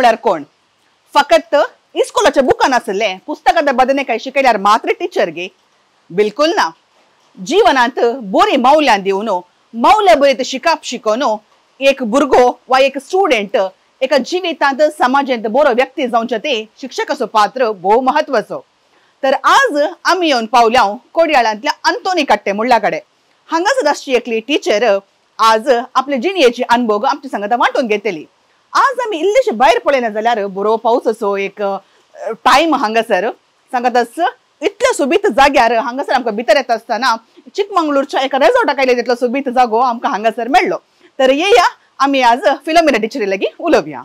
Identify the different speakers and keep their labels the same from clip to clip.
Speaker 1: म्हळ्यार कोण? फकत इस्कोलाच्या बुकान आसले पुस्तकाच्या बदनेकाय शिकयल्यार मात्र टिचर गे? बिलकुल ना. जीवनांत बरी मौल्यां दिवन मौल्या बरी शिकप शिकोवन एक भुरगो वा एक स्टुडंट एका जिवितांत समाजांत बरो व्यक्ती जावचे ते शिक्षकाचो पात्र भोव महत्वाचो. तर आज आमी येवन पावल्या कोडयाळांतल्या अंतोनी कट्टे मुळ्या कडेन. हांगासर आसची एकली टिचर आज आपले जिणयेची अनुभव आमच्या सांगता वांटून घेतली. आज आमी इल्लेशे भायर पळयना जाल्यार बरो पावसाचो एक टायम हांगासर सांगताच इतल्या सोबीत जाग्यार हांगासर आमकां भितर येता आसतना चिकमंगळूरच्या एका रेजॉर्टाक आयले तितलो सोबीत जागो आमकां हांगासर मेळ्ळो. तर येया आमी आज फिलोमिना टिचरी लागीं उलोवया.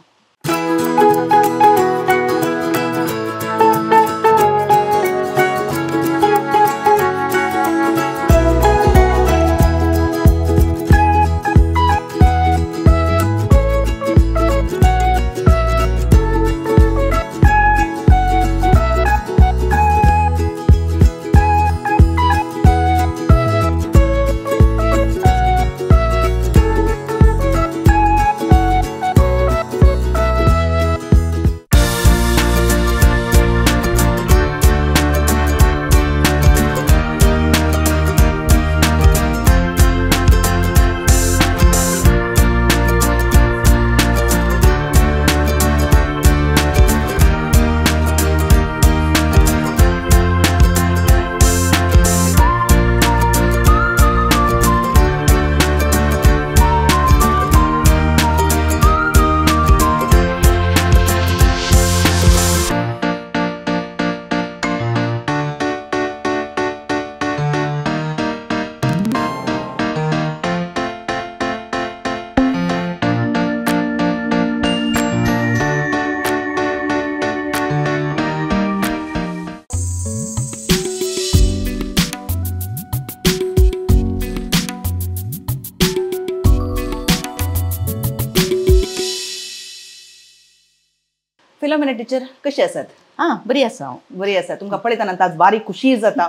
Speaker 1: फिलोमिना टिचर कशी आसात?
Speaker 2: हां, बरी आसा हांव.
Speaker 1: बरी आसा. तुमकां पळयतना आज बारीक खुशी जाता.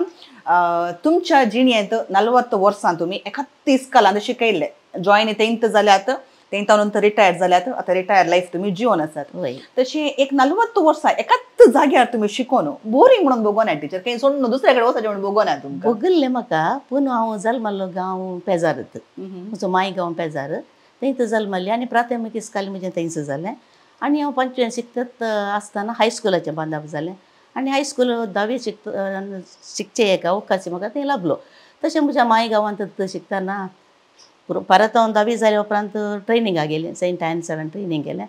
Speaker 1: तुमच्या जिणेंत 40 वर्सां तुमी एकाच इस्कॉलांत शिकयल्ले. जॉयन तेंत जाल्यात, तेंता नंतर रिटायर जाल्यात, आतां रिटायर लायफ तुमी जिवन आसात. तशें एक 40 वर्सां एकाच जाग्यार तुमी शिकोवन बोरींग म्हणून बगोना टिचर? खंय सोडून दुसऱ्या कडेन वचचें म्हणून बगोना तुमकां?
Speaker 2: बगल्लें म्हाका, पूण हांव जल्मल्लो गांव पेजारत, म्हजो माय गांव पेजार, थंयच जल्मल्लें आनी प्राथमीक इस्कॉल म्हजें थंयच जालें. आनी हांव 5वे शिकतात आसतना हायस्कुलाचें बांदप जालें आनी हायस्कूल 10वी शिकचे एका अवकाश म्हाका थंय लाभलो. तशें म्हज्या माय गांवांत शिकतना परत हांव 10वी जाल्या उपरांत ट्रेनिंगाक गेलें, सेंट एन्स हांवें ट्रेनींग केलें.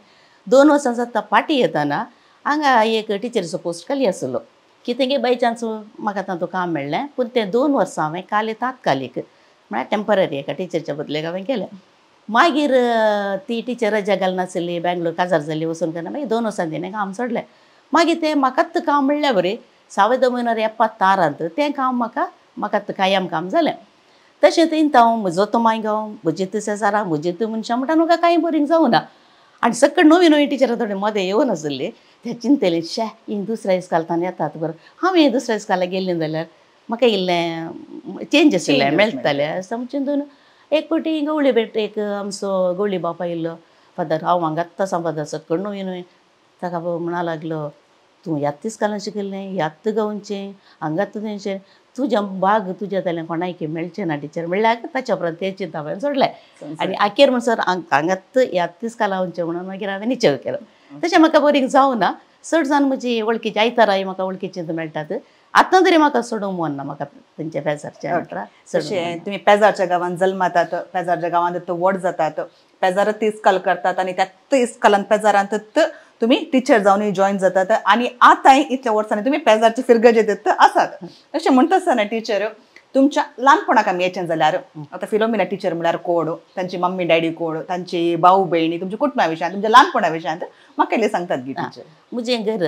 Speaker 2: 2 वर्सां जाता फाटीं येतना हांगा एक टिचरीचो पोस्ट खाली आसलो की तेंगे बाय चान्स म्हाका तातूंत काम मेळ्ळें. पूण तें 2 वर्सां हांवें काले तात्कालीक म्हळ्यार टेंपररी एका टिचरीच्या बदलेक हांवें केलें. मागीर ती टिचर रजा घालनासली, बेंगलोर काजार जाली वचून केन्ना. मागीर 2 वर्सां तिणें काम सोडलें. मागीर तें म्हाकाच काम म्हणल्यार बरें सावय म्हयन्यार येपात तारांत तें काम म्हाका म्हाकाच कायम काम जालें. तशें थंय हांव म्हजो तो माय गांव, म्हजी ती शेजारा, म्हजी ती मनशां म्हणटा म्हाका कांय बोरींग जावना. आनी सकळ नवी नवी टिचरां थोडे मदें येवन आसली ते चिंतले शे ही दुसऱ्या इस्कालांत येतात बरें, हांव हें दुसऱ्या इस्कालाक गेल्लें जाल्यार म्हाका इल्लें चेंज आशिल्लें मेळटालें असो चिंतून एक फावटी गवळी भेट एक आमचो गवळी बापा येयल्लो फादर, हांव हांगाच आसा फादर सकळ नवी न्हय. ताका म्हणा लागलो तूं ह्याच इस्कॉलान शिकिल्लें, ह्याच गांवचें, हांगाच तुजें तुज्या बाग तुज्या जाल्यार कोणाक मेळचें ना टिचर म्हणल्यार. ताच्या उपरांत तें चिंत हांवें सोडलें आनी आखेर म्हणसर हांगाच ह्याच इस्कॉलाक वचचें म्हणून मागीर हांवें निश्चय केलो. तशें म्हाका बोरींग जावना. चड जावन म्हजी वळखीची आयताराय म्हाका वळखीची मेळटात. आतां तरी म्हाका सोडूंक मन ना म्हाका तेंच्या पेजारच्या.
Speaker 1: तशें तुमी पेजारच्या गांवांत जल्मतात, पेजारच्या गांवांत व्हड जातात, पेजारत इस्कॉल करतात आनी त्याच इस्कॉलान पेजारांत तुमी टिचर जावन जॉयन जातात आनी आतांय इतल्या वर्सांनी तुमी पेजारचे फिरगजेत आसात. तशें म्हणटा आसतना टिचर तुमच्या ल्हानपणाक आमी येचें जाल्यार आतां फिलोमिना टिचर म्हळ्यार कोण, तांची मम्मी डॅडी कोण, तांची भाऊ भयणी, तुमच्या कुटुंबा विशयांत, तुमच्या ल्हानपणा विशयांत म्हाका इल्लें सांगतात गी टिचर?
Speaker 2: म्हजें घर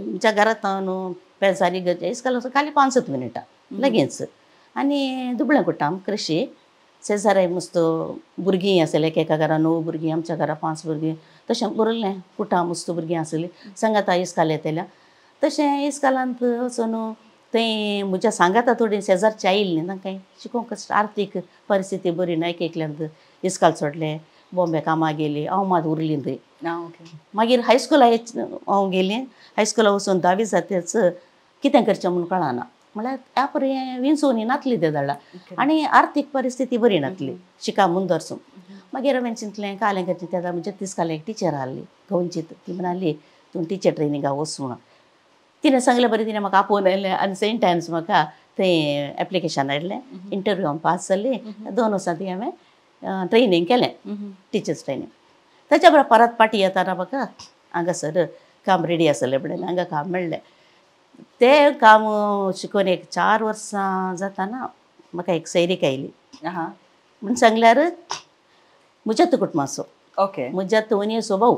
Speaker 2: म्हज्या घरांत न्हू पेजारी घर इस्कॉल खाली 5 मिनटां लगेच. आनी दुबळें कुटाम कृशी शेजाऱ्या मस्त भुरगीं आसले, एका घरा 9 भुरगीं, आमच्या घरा 5 भुरगीं, तशें बरयलें कुटाम मस्त भुरगीं आसलीं सांगाता इस्काल येतल्या. तशें इस्कालांत वचून थंय म्हज्या सांगाता थोडीं शेजारची आयिल्लीं तांकां शिकोवंक आर्थीक परिस्थिती बरी ना, एक एकल्यान इस्काल सोडलें, बॉम्बे कामाक गेली हांव मात उरली थंय. मागीर हायस्कुला हांव गेली हायस्कुला वचून धावी जातेच कितें करचें म्हूण कळना म्हळ्यार ह्या परी विंचोवणी नासली ते धाडा आनी आर्थीक परिस्थिती बरी नासली शिका मुंदरसून. मागीर हांवें चिंतलें कालें करचें तेन्ना म्हज्या तिस्कालें एक टिचर आहली गोंयची ती म्हणाली तूं टिचर ट्रेनिंगाक वच म्हणून. तिणें सांगलें बरें तिणें म्हाका आपोवन आयलें आनी सेंट टायम्स म्हाका थंय एप्लिकेशन हाडलें इंटरव्यू हांव पास जाली 2 वर्सां ती हांवें ट्रेनींग केलें टिचर्स ट्रेनींग. ताच्या बरोबर परत पाटी येताना म्हाका हांगासर काम रेडी आसलें म्हणलें हांगा काम मेळ्ळें. तें काम शिकोवन एक 4 वर्सां जाताना म्हाका एक सैरीक आयली म्हूण सांगल्यार म्हज्यात कुटुंबाचो
Speaker 1: ओके
Speaker 2: म्हज्यात वनियेचो भाऊ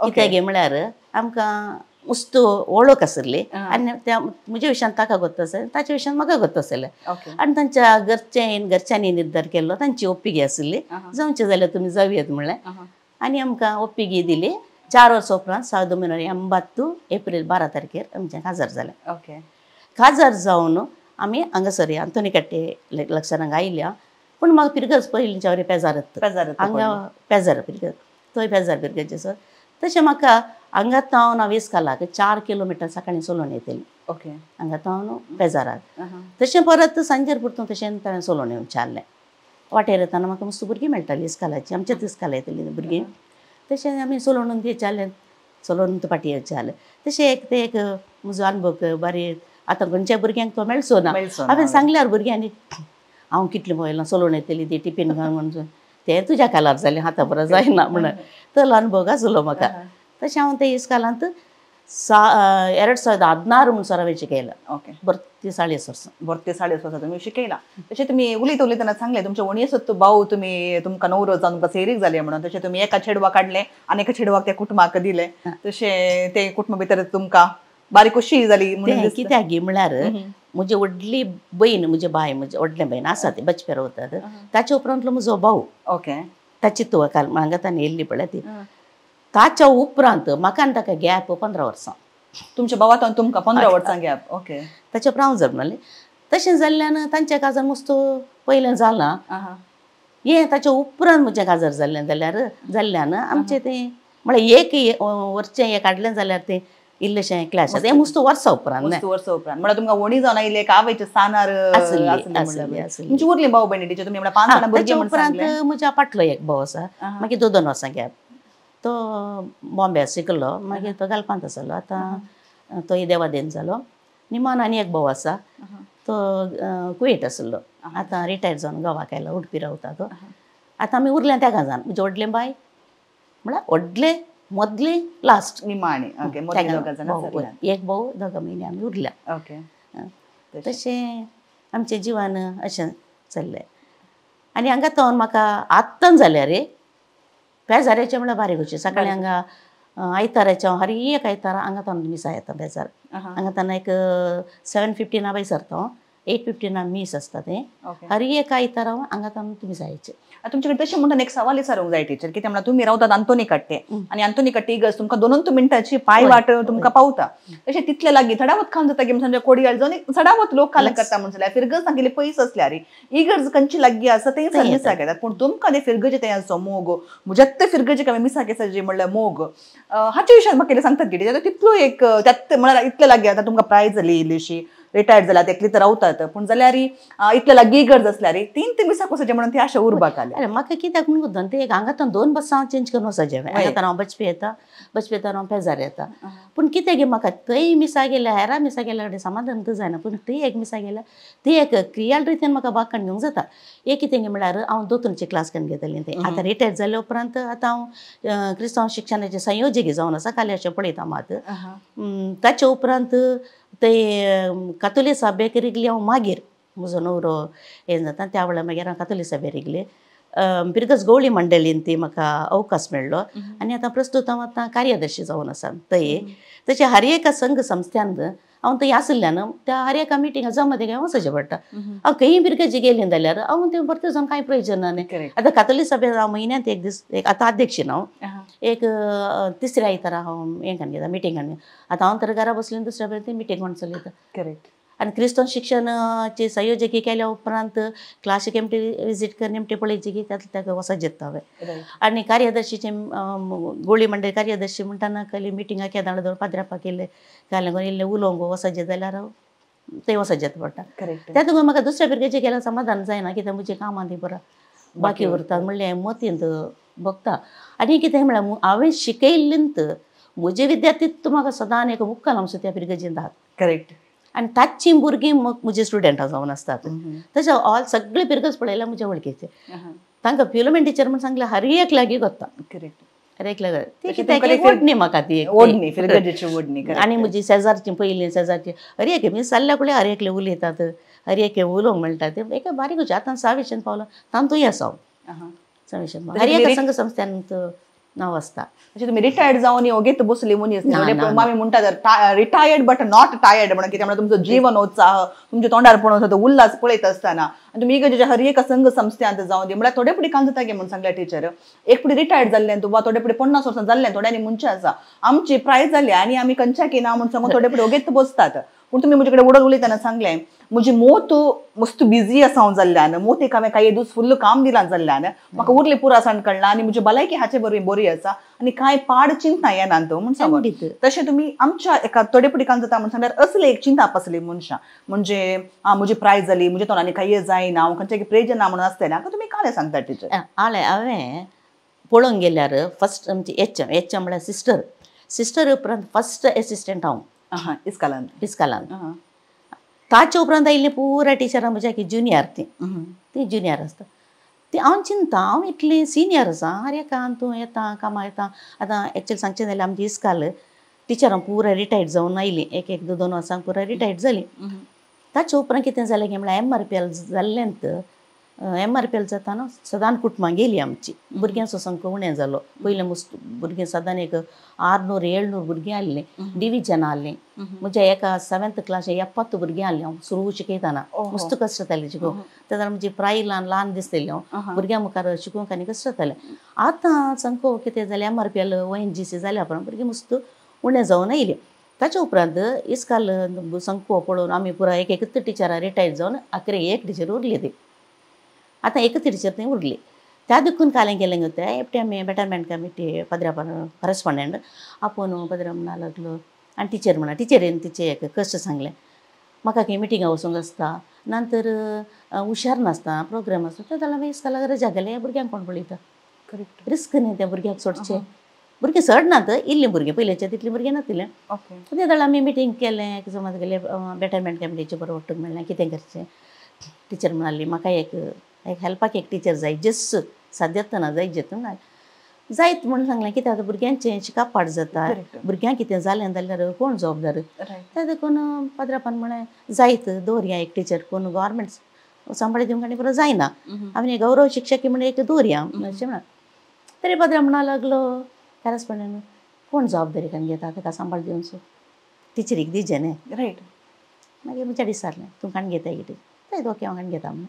Speaker 2: कित्याक गे म्हळ्यार आमकां उस्त वळख आसली आनी त्या म्हज्या विशयान ताका गोत्त आसलें ताच्या विशयान म्हाका गोत्त आसलें आनी तांच्या घरच्यांनी निर्धार केल्लो तांची ओपिगी आसली जावचें जाल्यार तुमी जावयात म्हणलें आनी आमकां ओपिगी दिली. 4 वर्सां उपरांत 1982 एप्रील 12 तारखेर आमचें काजार जालें. काजार जावन आमी हांगासर आंतोनी काट्टे लक्षान हांगा आयल्या पूण म्हाका पिरगज पयलींच्या वरी पेजारत हांगा पेजार पिरगज थंय पेजार पिरगज सर तशें म्हाका हांगा तावन हांव इस्कालाक 4 किलोमिटर सकाळीं चलोवन येतली
Speaker 1: ओके
Speaker 2: हांगा तावन पेजाराक तशें परत सांजेर परतून तशें हांवें चलोवन येवचें आहलें. वाटेर येताना म्हाका मस्त भुरगीं मेळटालीं इस्कालाचीं आमच्याच इस्काला येतलीं भुरगीं तशें आमी चलोवन येवचें आहलें चलोवन फाटीं येवचें आहलें. तशें एक तें एक म्हजो अनुभव बारी आतां खंयच्या भुरग्यांक तो मेळचो ना. हांवें सांगल्यार भुरग्यांनी हांव कितलें पळयलां चलोवन येतली ती टिफीन घालून म्हणून तें तुज्या कालार जालें हाता बरो जायना म्हणून तो अनुभव आसलो म्हाका. तशें हांव ते इस्कालांत 2016 म्हणसर हांवें शिकयलां.
Speaker 1: ओके
Speaker 2: बरती 40 वर्सां
Speaker 1: बरते 40 वर्सां तुमी शिकयलां. तशें तुमी उलयता उलयतना सांगलें तुमच्या वणयेचो भाऊ तुमी तुमकां नवरो जावन तुमकां सैरीक जालें म्हणून तशें तुमी एका चेडवाक काडलें आनी एका चेडवाक त्या कुटुंबाक दिलें तशें ते कुटुंबा भितर तुमकां बारीक खोशी जाली म्हणून
Speaker 2: कित्याक गी म्हळ्यार म्हजी व्हडली बयण म्हजी बाय म्हजी व्हडलें बयण आसा ती बचपेर वतात ताच्या उपरांतलो म्हजो भाऊ
Speaker 1: ओके
Speaker 2: ताची तुवा काल हांगा ताणें येयल्ली पळय ती ताच्या उपरांत म्हाका आनी ताका गॅप 15 वर्सां.
Speaker 1: तुमच्या भावात तुमकां 15 वर्सां गॅप ओके
Speaker 2: ताच्या उपरांत हांव जल्मलें. तशें जाल्ल्यान तांचें काजार मस्त पयलें जालां हें ताच्या उपरांत म्हजें काजार जाल्लें जाल्यार जाल्ल्यान आमचें तें म्हळ्यार एक वरचें हें काडलें जाल्यार तें इल्लेशें क्लॅश हें मस्त वर्सां उपरांत
Speaker 1: वर्सां उपरांत म्हळ्यार तुमकां वणी जावन आयलें एक आवयच्या स्थानार
Speaker 2: आसली आसली.
Speaker 1: तुमची उरली भाव भयणी टिचर तुमी म्हळ्यार 5 जाणां भुरगीं म्हूण
Speaker 2: उपरांत
Speaker 1: सांगलें.
Speaker 2: म्हज्या पाटलो एक भाव आसा मागीर 2-2 वर्सां गॅप तो बॉम्बे शिकलो मागीर तो गालपांत आसलो आतां तोय देवादेन जालो. निमान आनी एक भाव आसा तो कुवेट आसलो आतां रिटायर जावन गोवाक आयलो उडपी रावता तो. आतां आमी उरल्या तेगां जाण म्हजें व्हडलें बाय म्हळ्यार व्हडलें मदलें लास्ट
Speaker 1: निमाणे ओके
Speaker 2: एक भाऊ 2 म्हयने आमी उरल्या.
Speaker 1: ओके
Speaker 2: तशें आमचें जिवन अशें चल्लें. आनी हांगा तो म्हाका आत्तां जाल्यार रे पेजाराचें म्हळ्यार बारीक खोशी सकाळीं हांगा आयताराचें हांव हर एक आयतारा हांगा तावन मिसा येता बेजार हांगा ताना एक 7:15 बाय सरता हांव 8:15 मीस आसता तें हर एक आयतारा हांव हांगा तावन मिसा येचें.
Speaker 1: तुमच्याकडे तशें म्हणटा एक सवाल विचारूंक जाय टिचर कितें म्हणल्यार तुमी रावतात आंतोनी काट्टे आनी आंतोनी काट्टे इगर्ज तुमकां 2-2 मिनटांची पांय वाट तुमकां पावता तशें तितले लागीं चडावत खावन जाता की समजा कोडियाळ जावन चडावत लोक काल करता म्हण जाल्यार फिरगज सांगिल्ले पयस आसल्यार इगर्ज खंयची लागीं आसा तें मिसाक येतात पूण तुमकां ते फिरगजे तें आसचो मोग म्हज्यात फिरगजे कमी मिसाक येसाची म्हणल्यार मोग हाच्या विशयान म्हाका कितें सांगतात की टिचर तितलो एक त्यात म्हळ्यार इतले लागीं आतां तुमकां प्रायज जाली इल्लीशी रिटायर्ड जाल्यार एकली तर रावतात पूण जाल्यार इतले लागीं इगर्ज आसल्यार 3 मिसाक वचचें म्हणून ती आशा उरबाक आली.
Speaker 2: अरे म्हाका कित्याक म्हणून गोद्दन ते एक हांगा 2 बसां हांव चेंज करून वचचें हांगा हांव बचपे येता बचपे येता हांव पेजार येता पूण कितें गे म्हाका थंय मिसा गेल्या हेरा मिसा गेल्या कडेन समाधान तर जायना पूण थंय एक मिसा गेल्या ती एक क्रियाल रितीन म्हाका बाग घेवंक जाता. एक कितें गे म्हळ्यार हांव दोतोरची क्लास करून घेतली थंय आतां रिटायर्ड जाल्या उपरांत आतां हांव क्रिस्तांव शिक्षणाचें संयोजक जावन आसा खाली अशें पळयता मात. ताच्या उपरांत ते कातोली सभेक रिगली हांव मागीर म्हजो न्हवरो हें जाता त्या वेळार मागीर हांव कातोली सभेक रिगलें पिरगज गवळी मंडळीन ती म्हाका अवकाश मेळ्ळो आनी आतां प्रस्तूत हांव आतां कार्यदर्शी जावन आसा थंय. तशें हर एका संघ संस्थ्यान हांव थंय आशिल्ल्यान त्या हर एका मिटिंगा जमा ते वचचें पडटा. हांव खंयी बिरगजी गेलें जाल्यार हांव तें परतें जावन कांय प्रयोजन ना न्ही. आतां कातोली सभेन हांव म्हयन्यांत एक दीस एक आतां अध्यक्ष हांव एक तिसऱ्या आयतारा हांव हें काडून घेता मिटींग काडून. आतां हांव तर घरा बसलें दुसऱ्या बरें ती मिटींग कोण चलयता.
Speaker 1: करेक्ट.
Speaker 2: आनी क्रिस्तांव शिक्षणाची संयोजकी केल्या उपरांत क्लासीक एमटी विजीट कर नेमटे पळयची की तातूंत ताका वचत जेता हांवें. आनी कार्यदर्शीचे गोळी मंडळ कार्यदर्शी म्हणटाना कहली मिटिंगा केदाळ दवर पाद्रापाक इल्लें घालें इल्लें उलोवंक वचत जाल्यार हांव थंय वचत जेता पडटा. त्या म्हाका दुसऱ्या पिरगेचें केल्यार समाधान जायना कित्याक म्हजें कामां ती बरा बाकी उरता म्हणलें मतींत बघता. आनी कितें म्हळ्यार हांवें शिकयल्लें म्हजे विद्यार्थी तूं म्हाका सदां एक मुक्काल आमचो त्या पिरगेजेन धात.
Speaker 1: करेक्ट.
Speaker 2: आनी ताची भुरगीं म्हजे स्टुडंटां जावन आसतात. तशें ऑल सगळे पिरगज पळयल्यार म्हज्या वळखीचे तांकां फिलोमेन टिचर म्हूण सांगलें हर एक लागीं कोत्ता.
Speaker 1: करेक्ट.
Speaker 2: हर एक लागीं ती कित्याक ओडणी म्हाका ती
Speaker 1: ओडणी फिरगजेची ओडणी.
Speaker 2: आनी म्हजी शेजारची पयलीं शेजारची हर एक मी सल्ल्या कडेन हर एकले उलयतात हर एक उलोवंक मेळटा ते एका बारीक. आतां सावेशन पावलो तातूंय आसा हांव सावेशन हर एका संघ संस्थांत नांव आसता.
Speaker 1: अशें तुमी रिटायर्ड जावन ओगेत बसली मनीस मामी म्हणटा रिटायर्ड बट not tired म्हणून कित्याक तुमचो जीवन उत्साह तुमच्या तोंडार पळोवन तो उल्हास पळयत आसतना आनी तुमी इगर्जेच्या हर एका संघ संस्थांत जावन दी म्हळ्यार थोडे फुडें कांय जाता गे म्हूण सांगल्या टिचर एक फुडें रिटायर्ड जाल्ल्यान तूं वा थोडे फुडें 50 वर्सां जाल्ल्यान थोड्यांनी म्हणचें आसा आमची प्राय जाली आनी आमी खंयच्या ना म्हूण सांगून थोडे फुडें ओगेत बसतात. पूण तुमी म्हजे कडेन उडत उलयतना सांगलें म्हजी मोत मस्त बिजी आसा हांव जाल्ल्यान मोत एक हांवें कांय दीस फुल्ल काम दिलां जाल्ल्यान म्हाका उरले पुरो आसा कळना आनी म्हजी भलायकी हाचे बरी बरी आसा आनी कांय पाड चिंता येना तो म्हूण सांगून. तशें तुमी आमच्या एका थोडे फुडें कांय जाता म्हूण सांगल्यार असले एक चिंता आसली मनशां म्हणजे आं म्हजी प्राय जाली म्हज्या तोंडांनी कांय जायना हांव खंयच्या प्रेजन ना म्हणून आसतलें हाका तुमी कांय सांगता टिचर?
Speaker 2: आले हांवें पळोवंक गेल्यार फस्ट आमची एच एम एच एम म्हळ्यार सिस्टर सिस्टर उपरांत फस्ट एसिस्टंट हांव
Speaker 1: इस्कालान
Speaker 2: इस्कालान. ताचे उपरांत आयिल्लीं पुरा टिचरां म्हज्या की ज्युनियर ती ती ज्युनियर आसता ती हांव चिंता हांव इतली सिनियर आसा हर एका तूं येता कामां येता. आतां एक्चुअली सांगचें जाल्यार आमची इस्काल टिचरां पुरा रिटायर्ड जावन आयलीं एक एक दोन वर्सां पुरा रिटायर्ड जालीं. ताचे उपरांत कितें जालें की म्हळ्यार एम आर पी एल जाल्लेंत एम आर पी एल जाताना सदांच कुटुंबां गेली आमची भुरग्यांचो संख्या उणें जालो. पयलें मुस्त भुरगीं सदां एक 600 700 भुरगीं आहलीं डिविजन आहलीं. म्हज्या एका 7th क्लास 70 भुरगीं आहलीं हांव सुरू शिकयतना मस्त कश्ट जातालें शिकोवंक. तेन्ना म्हजी प्राय ल्हान ल्हान दिसताली हांव भुरग्यां मुखार शिकोवंक आनी कश्ट जातालें. आतां सामको कितें जालें M R P L O N G C जाल्या उपरांत भुरगीं मस्त उणें जावन आयलीं. ताच्या उपरांत इस्काल संको पळोवन आमी पुराय एक एकच टिचरां रिटायर्ड जावन आखरी एक टिचर उरली ती आतां एकच टिचर थंय उरली. त्या देखून कालें गेलें ते एकटे आमी बेटरमेंट कमिटी पदरा करस्पॉन्डंट आपोवन पदरा म्हणा लागलो आनी टिचर म्हणा टिचरीन तिचें एक कश्ट सांगलें म्हाका खंय मिटिंगा वचूंक आसता नंतर हुशार नासता प्रोग्राम आसता ते जाल्यार इस्कालाक रजा गेले भुरग्यांक कोण पळयता रिस्क न्ही त्या भुरग्यांक सोडचें भुरगीं चड नात इल्लीं भुरगीं पयलींच्या तितलीं भुरगीं नातिल्लें. ते जाल्यार आमी मिटींग केलें समज गेले बेटरमेंट कमिटीचे बरोबर वट्टूक मेळ्ळें कितें करचें. टिचर म्हणाली म्हाका एक एक हेल्पाक एक टिचर जाय जस सद्यात ना जाय जेतून ना जायत म्हणून सांगलें कित्याक आतां भुरग्यांचें शिकप पाड जाता भुरग्यांक कितें जालें जाल्यार कोण जबाबदार तें देखून पाद्रापान म्हळें जायत दवरया एक टिचर कोण गव्हर्मेंट सांबाळी दिवंक आनी बरो जायना आमी गौरव शिक्षक म्हणून एक दवरया अशें म्हणा. तरी पाद्रा म्हणा लागलो करस्पॉन्डंट कोण जबाबदारी काडून घेता ताका सांबाळ दिवन सो टिचरीक दिजे न्ही.
Speaker 1: रायट.
Speaker 2: मागीर म्हज्या विचारलें तूं काण घेता कितें तें ओके हांव काण घेता म्हणून.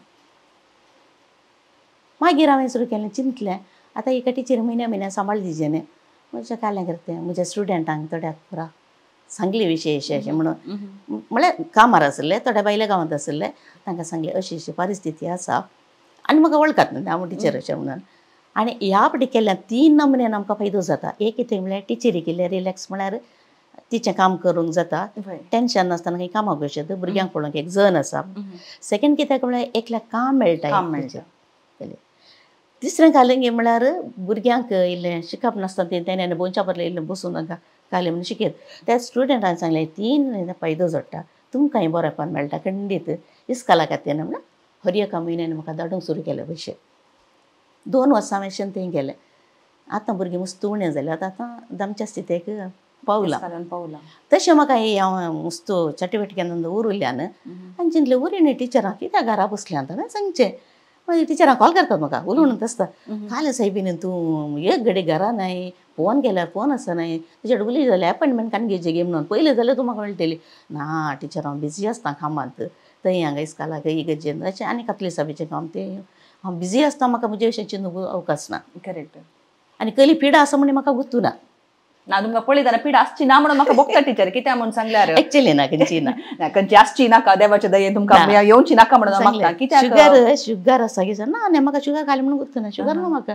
Speaker 2: मागीर हांवें सुरू केलें चिंतलें आतां एका टिचरी म्हयन्या म्हयन्या सांबाळ दिजे न्ही म्हज्या कालें करतें म्हज्या स्टुडंटांक थोड्याक पुरा सांगली विशय अशें अशें म्हणून म्हळ्यार कामार आसले थोड्या बायल्या गांवांत आसले तांकां सांगलें अशी अशी परिस्थिती आसा आनी म्हाका वळखात न्हू हांव टिचर अशें म्हणून. आनी ह्या फावटी केल्ल्यान 3 नमुन्यान आमकां फायदो जाता. एक कितें म्हळ्यार टिचरी केल्यार रिलॅक्स म्हळ्यार तिचें काम करूंक जाता टेंशन नासतना खंय कामाक वचत भुरग्यांक पळोवंक एक जण आसा. सेकेंड कित्याक म्हळ्यार एकल्याक काम मेळटा. तिसरें घालें गे म्हळ्यार भुरग्यांक इल्लें शिकप नासतना तें तेन्ना बोनच्या बदले इल्लें बसून तांकां घालें म्हणून शिकयत त्या स्टुडंटान सांगलें 3 फायदो जोडटा तुमकांय बरेंपण मेळटा खंडीत इस्काला खातीर म्हणल्यार हर एका म्हयन्यान म्हाका धाडूंक सुरू केलें पयशे. 2 वर्सां हांवें थंय गेलें. आतां भुरगीं मस्त उणें जालें आतां आतां दामच्या स्थितीक पावलां
Speaker 1: पावलां.
Speaker 2: तशें म्हाका हें हांव मस्त चटवटिकेन उरिल्ल्यान आनी जितलें उरिल्लें टिचरां कित्याक घरा बसल्यान हांवें सांगचें मागीर टिचरां कॉल करतात म्हाका उलोवन आसता काल सायबीन तूं एक घडी घरा नाय फोन केल्यार फोन आसा नाय तुज्या उलयली जाल्यार एपॉयंटमेंट काडून घेवची गे म्हणून पयलें जाल्यार तूं म्हाका मेळटली ना टिचर हांव बिजी आसता कामांत थंय हांगा इस्कालाक इगर्जेन अशें आनी कातली साबीचें काम तें हांव बिजी आसता म्हाका म्हजे विशीं चिंतूंक अवकाश ना.
Speaker 1: करेक्ट.
Speaker 2: आनी कसली पिडा आसा म्हणून म्हाका गुत्तू ना.
Speaker 1: ना तुमकां पळयतना पिडा आसची ना म्हणून म्हाका भोगता टिचर कित्याक म्हणून सांगल्यार
Speaker 2: एक्चुअली ना खंयची ना
Speaker 1: ना खंयची आसची नाका देवाच्या दयेन तुमकां येवची नाका म्हणून मागता कित्याक
Speaker 2: शुगर शुगर आसा की ना आनी म्हाका शुगर खाली म्हणून गुत्त ना शुगर ना म्हाका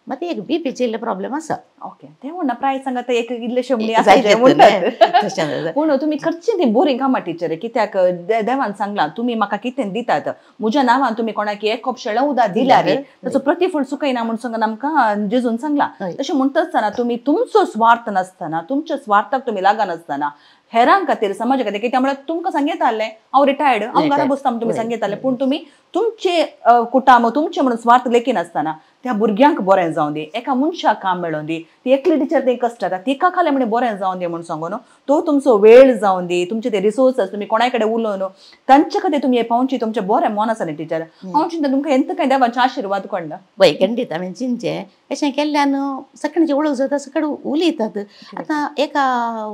Speaker 2: मात एक बीपीचे इल्ले प्रॉब्लेम आसा
Speaker 1: ओके ते म्हणना प्राय सांगा ते एक इल्लेशे म्हणटात पूण तुमी करची ती बोरींग कामां टिचर कित्याक देवान सांगलां तुमी म्हाका कितें दितात म्हज्या नांवान तुमी कोणाक एक कप शेळें उदक दिल्यार ताचो प्रतिफळ चुकयना म्हूण सांगून आमकां जेजून सांगलां तशें म्हणटा आसतना तुमी तुमचो स्वार्थ नासतना तुमच्या स्वार्थाक तुमी लागनासतना हेरां खातीर समाजा खातीर कित्याक म्हळ्यार तुमकां सांगयतालें हांव रिटायर्ड हांव घरा बसता म्हूण तुमी सांगयतालें पूण तुमी तुमचे कुटाम तुमचे म्हणून स्वार्थ लेखिनासतना त्या भुरग्यांक बरें जावं दी एका मनशाक काम मेळोवन दी ती एकली टिचर ते कश्ट जाता तिका खालें म्हणून बरें जावं दी म्हूण सांगून तो तुमचो वेळ जावं दी तुमचे ते रिसोर्सस तुमी कोणाय कडेन उलोवन तांचे खातीर तुमी हे पावची तुमचें बरें मन आसा न्ही टिचर हांव चिंता तुमकां एंत कांय देवाचे आशिर्वाद कोणना
Speaker 2: वय खंडीत हांवें चिंतचें अशें केल्ल्यान सगळ्यांची वळख जाता सगळे उलयतात आतां एका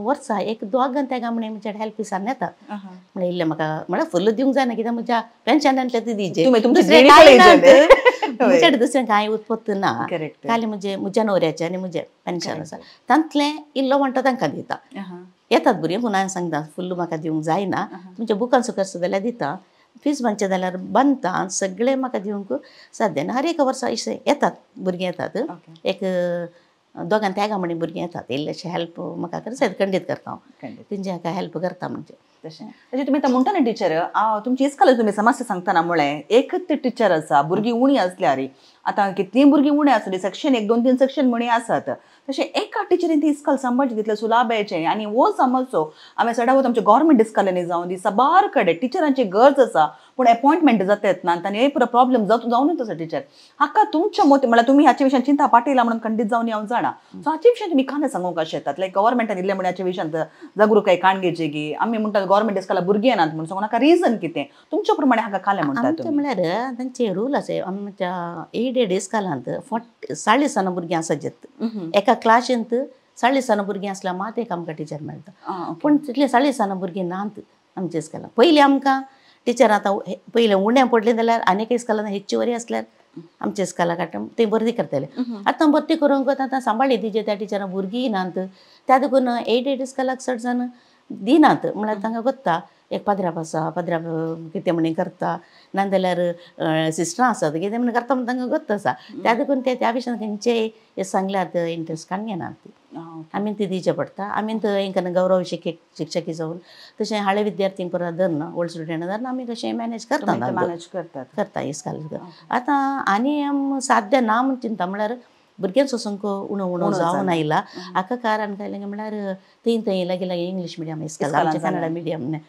Speaker 2: वर्सा एक दोगां तेगा म्हणे म्हज्या हेल्प दिसान येतात म्हळ्यार इल्लें म्हाका म्हळ्यार फुल्ल दिवंक जायना कित्याक म्हज्या पेन्शनांतलें ती दिवचें दुसरें कांय ना म्हज्या दुसरें कांय उत्पत्त ना खाली म्हणजे म्हज्या न्हवऱ्याचें आनी म्हजें पेन्शन आसा तांतलें इल्लो म्हणटा तांकां दिता येतात भुरगीं पूण हांवें सांगता फुल्ल म्हाका दिवंक जायना तुमच्या बुकांचो खर्च जाल्यार दिता फीज बांदचें जाल्यार बांदता सगळें म्हाका दिवंक साध्य ना हर एका वर्सा अशें येतात भुरगीं येतात एक दोगां तेगां म्हणी भुरगीं येतात इल्लेशें हेल्प म्हाका करता खंडीत करता हांव तेंचे हाका हेल्प करता म्हणजे
Speaker 1: तशें तशें तुमी आतां म्हणटा न्ही टिचर तुमची इस्कॉलाक तुमी समस्या सांगतना म्हळें एकच टिचर आसा भुरगीं उणी आसल्यार आतां कितलीं भुरगीं उणें आसली सेक्शन 1 2 3 सेक्शन म्हणी आसात तशें एका टिचरीन ती इस्कॉल सांबाळचें तितलें सुलाभेचें आनी हो समजचो हांवें सदांच आमच्या गव्हर्मेंट इस्कॉलांनी जावं दी साबार कडेन टिचरांची गरज आसा पूण अपॉयंटमेंट जाता येतना आनी हे पुरो प्रॉब्लेम जावन तसो टिचर हाका तुमच्या मत म्हळ्यार तुमी हाचे विशयान चिंता पाटयला म्हणून खंडीत जावन हांव जाणा सो हाचे विशयान तुमी कांय सांगूंक अशें येतात लायक गव्हर्मेंटान इल्लें म्हणून हाचे विशयान जागृताय काण घेवची की आमी म्हणटात गव्हर्मेंट इस्कॉला भुरगीं येनात म्हणून सांगून हाका रिजन कितें तुमच्या प्रमाणे हाका कालें म्हणटा
Speaker 2: म्हळ्यार तांचे रूल आसा आमच्या एडेड इस्कॉलांत 40 जाणां भुरगीं आसात एका क्लासींत 40 जाणां भुरगीं आसल्यार मात एक आमकां टिचर मेळटा पूण तितलीं 40 जाणां भुरगीं नात आमच्या इस्कॉलांत पयलीं आमकां टिचर आतां पयलें उणें पडलें जाल्यार आनीक इस्कॉलान हेच्चे वरी आसल्यार आमच्या इस्कॉलाक काडटा ते भरती करतले आतां भरती करूंक आतां सांबाळ्ळी तिजे त्या टिचरां भुरगीं नात त्या देखून एडेड इस्कॉलाक चड जाण दिनात म्हळ्यार तांकां कोत्ता एक पाद्राप आसा पाद्राप कितें म्हणी करता नाजाल्यार सिस्टरां आसात कितें म्हण करता म्हण तांकां गोत्त आसा त्या देखून ते त्या विशयान खंयचेय हे सांगल्यार इंट्रस्ट काडून घेनात आमी ती दिवचें पडटा आमी थंय गौरव शिक्षकी जावन तशें हाळे विद्यार्थींक परत धरना ओल्ड स्टुडंट धरना आमी कशें मॅनेज करता करता इस्कॉल आतां आनी साध्य ना म्हण चिंता म्हळ्यार भुरग्यांचो सामको उणो उणो जावन आयला हाका कारण काय म्हळ्यार थंय थंय लागीं लागीं इंग्लीश मिडियम इस्कॉल आमचें कन्नडा मिडियम न्ही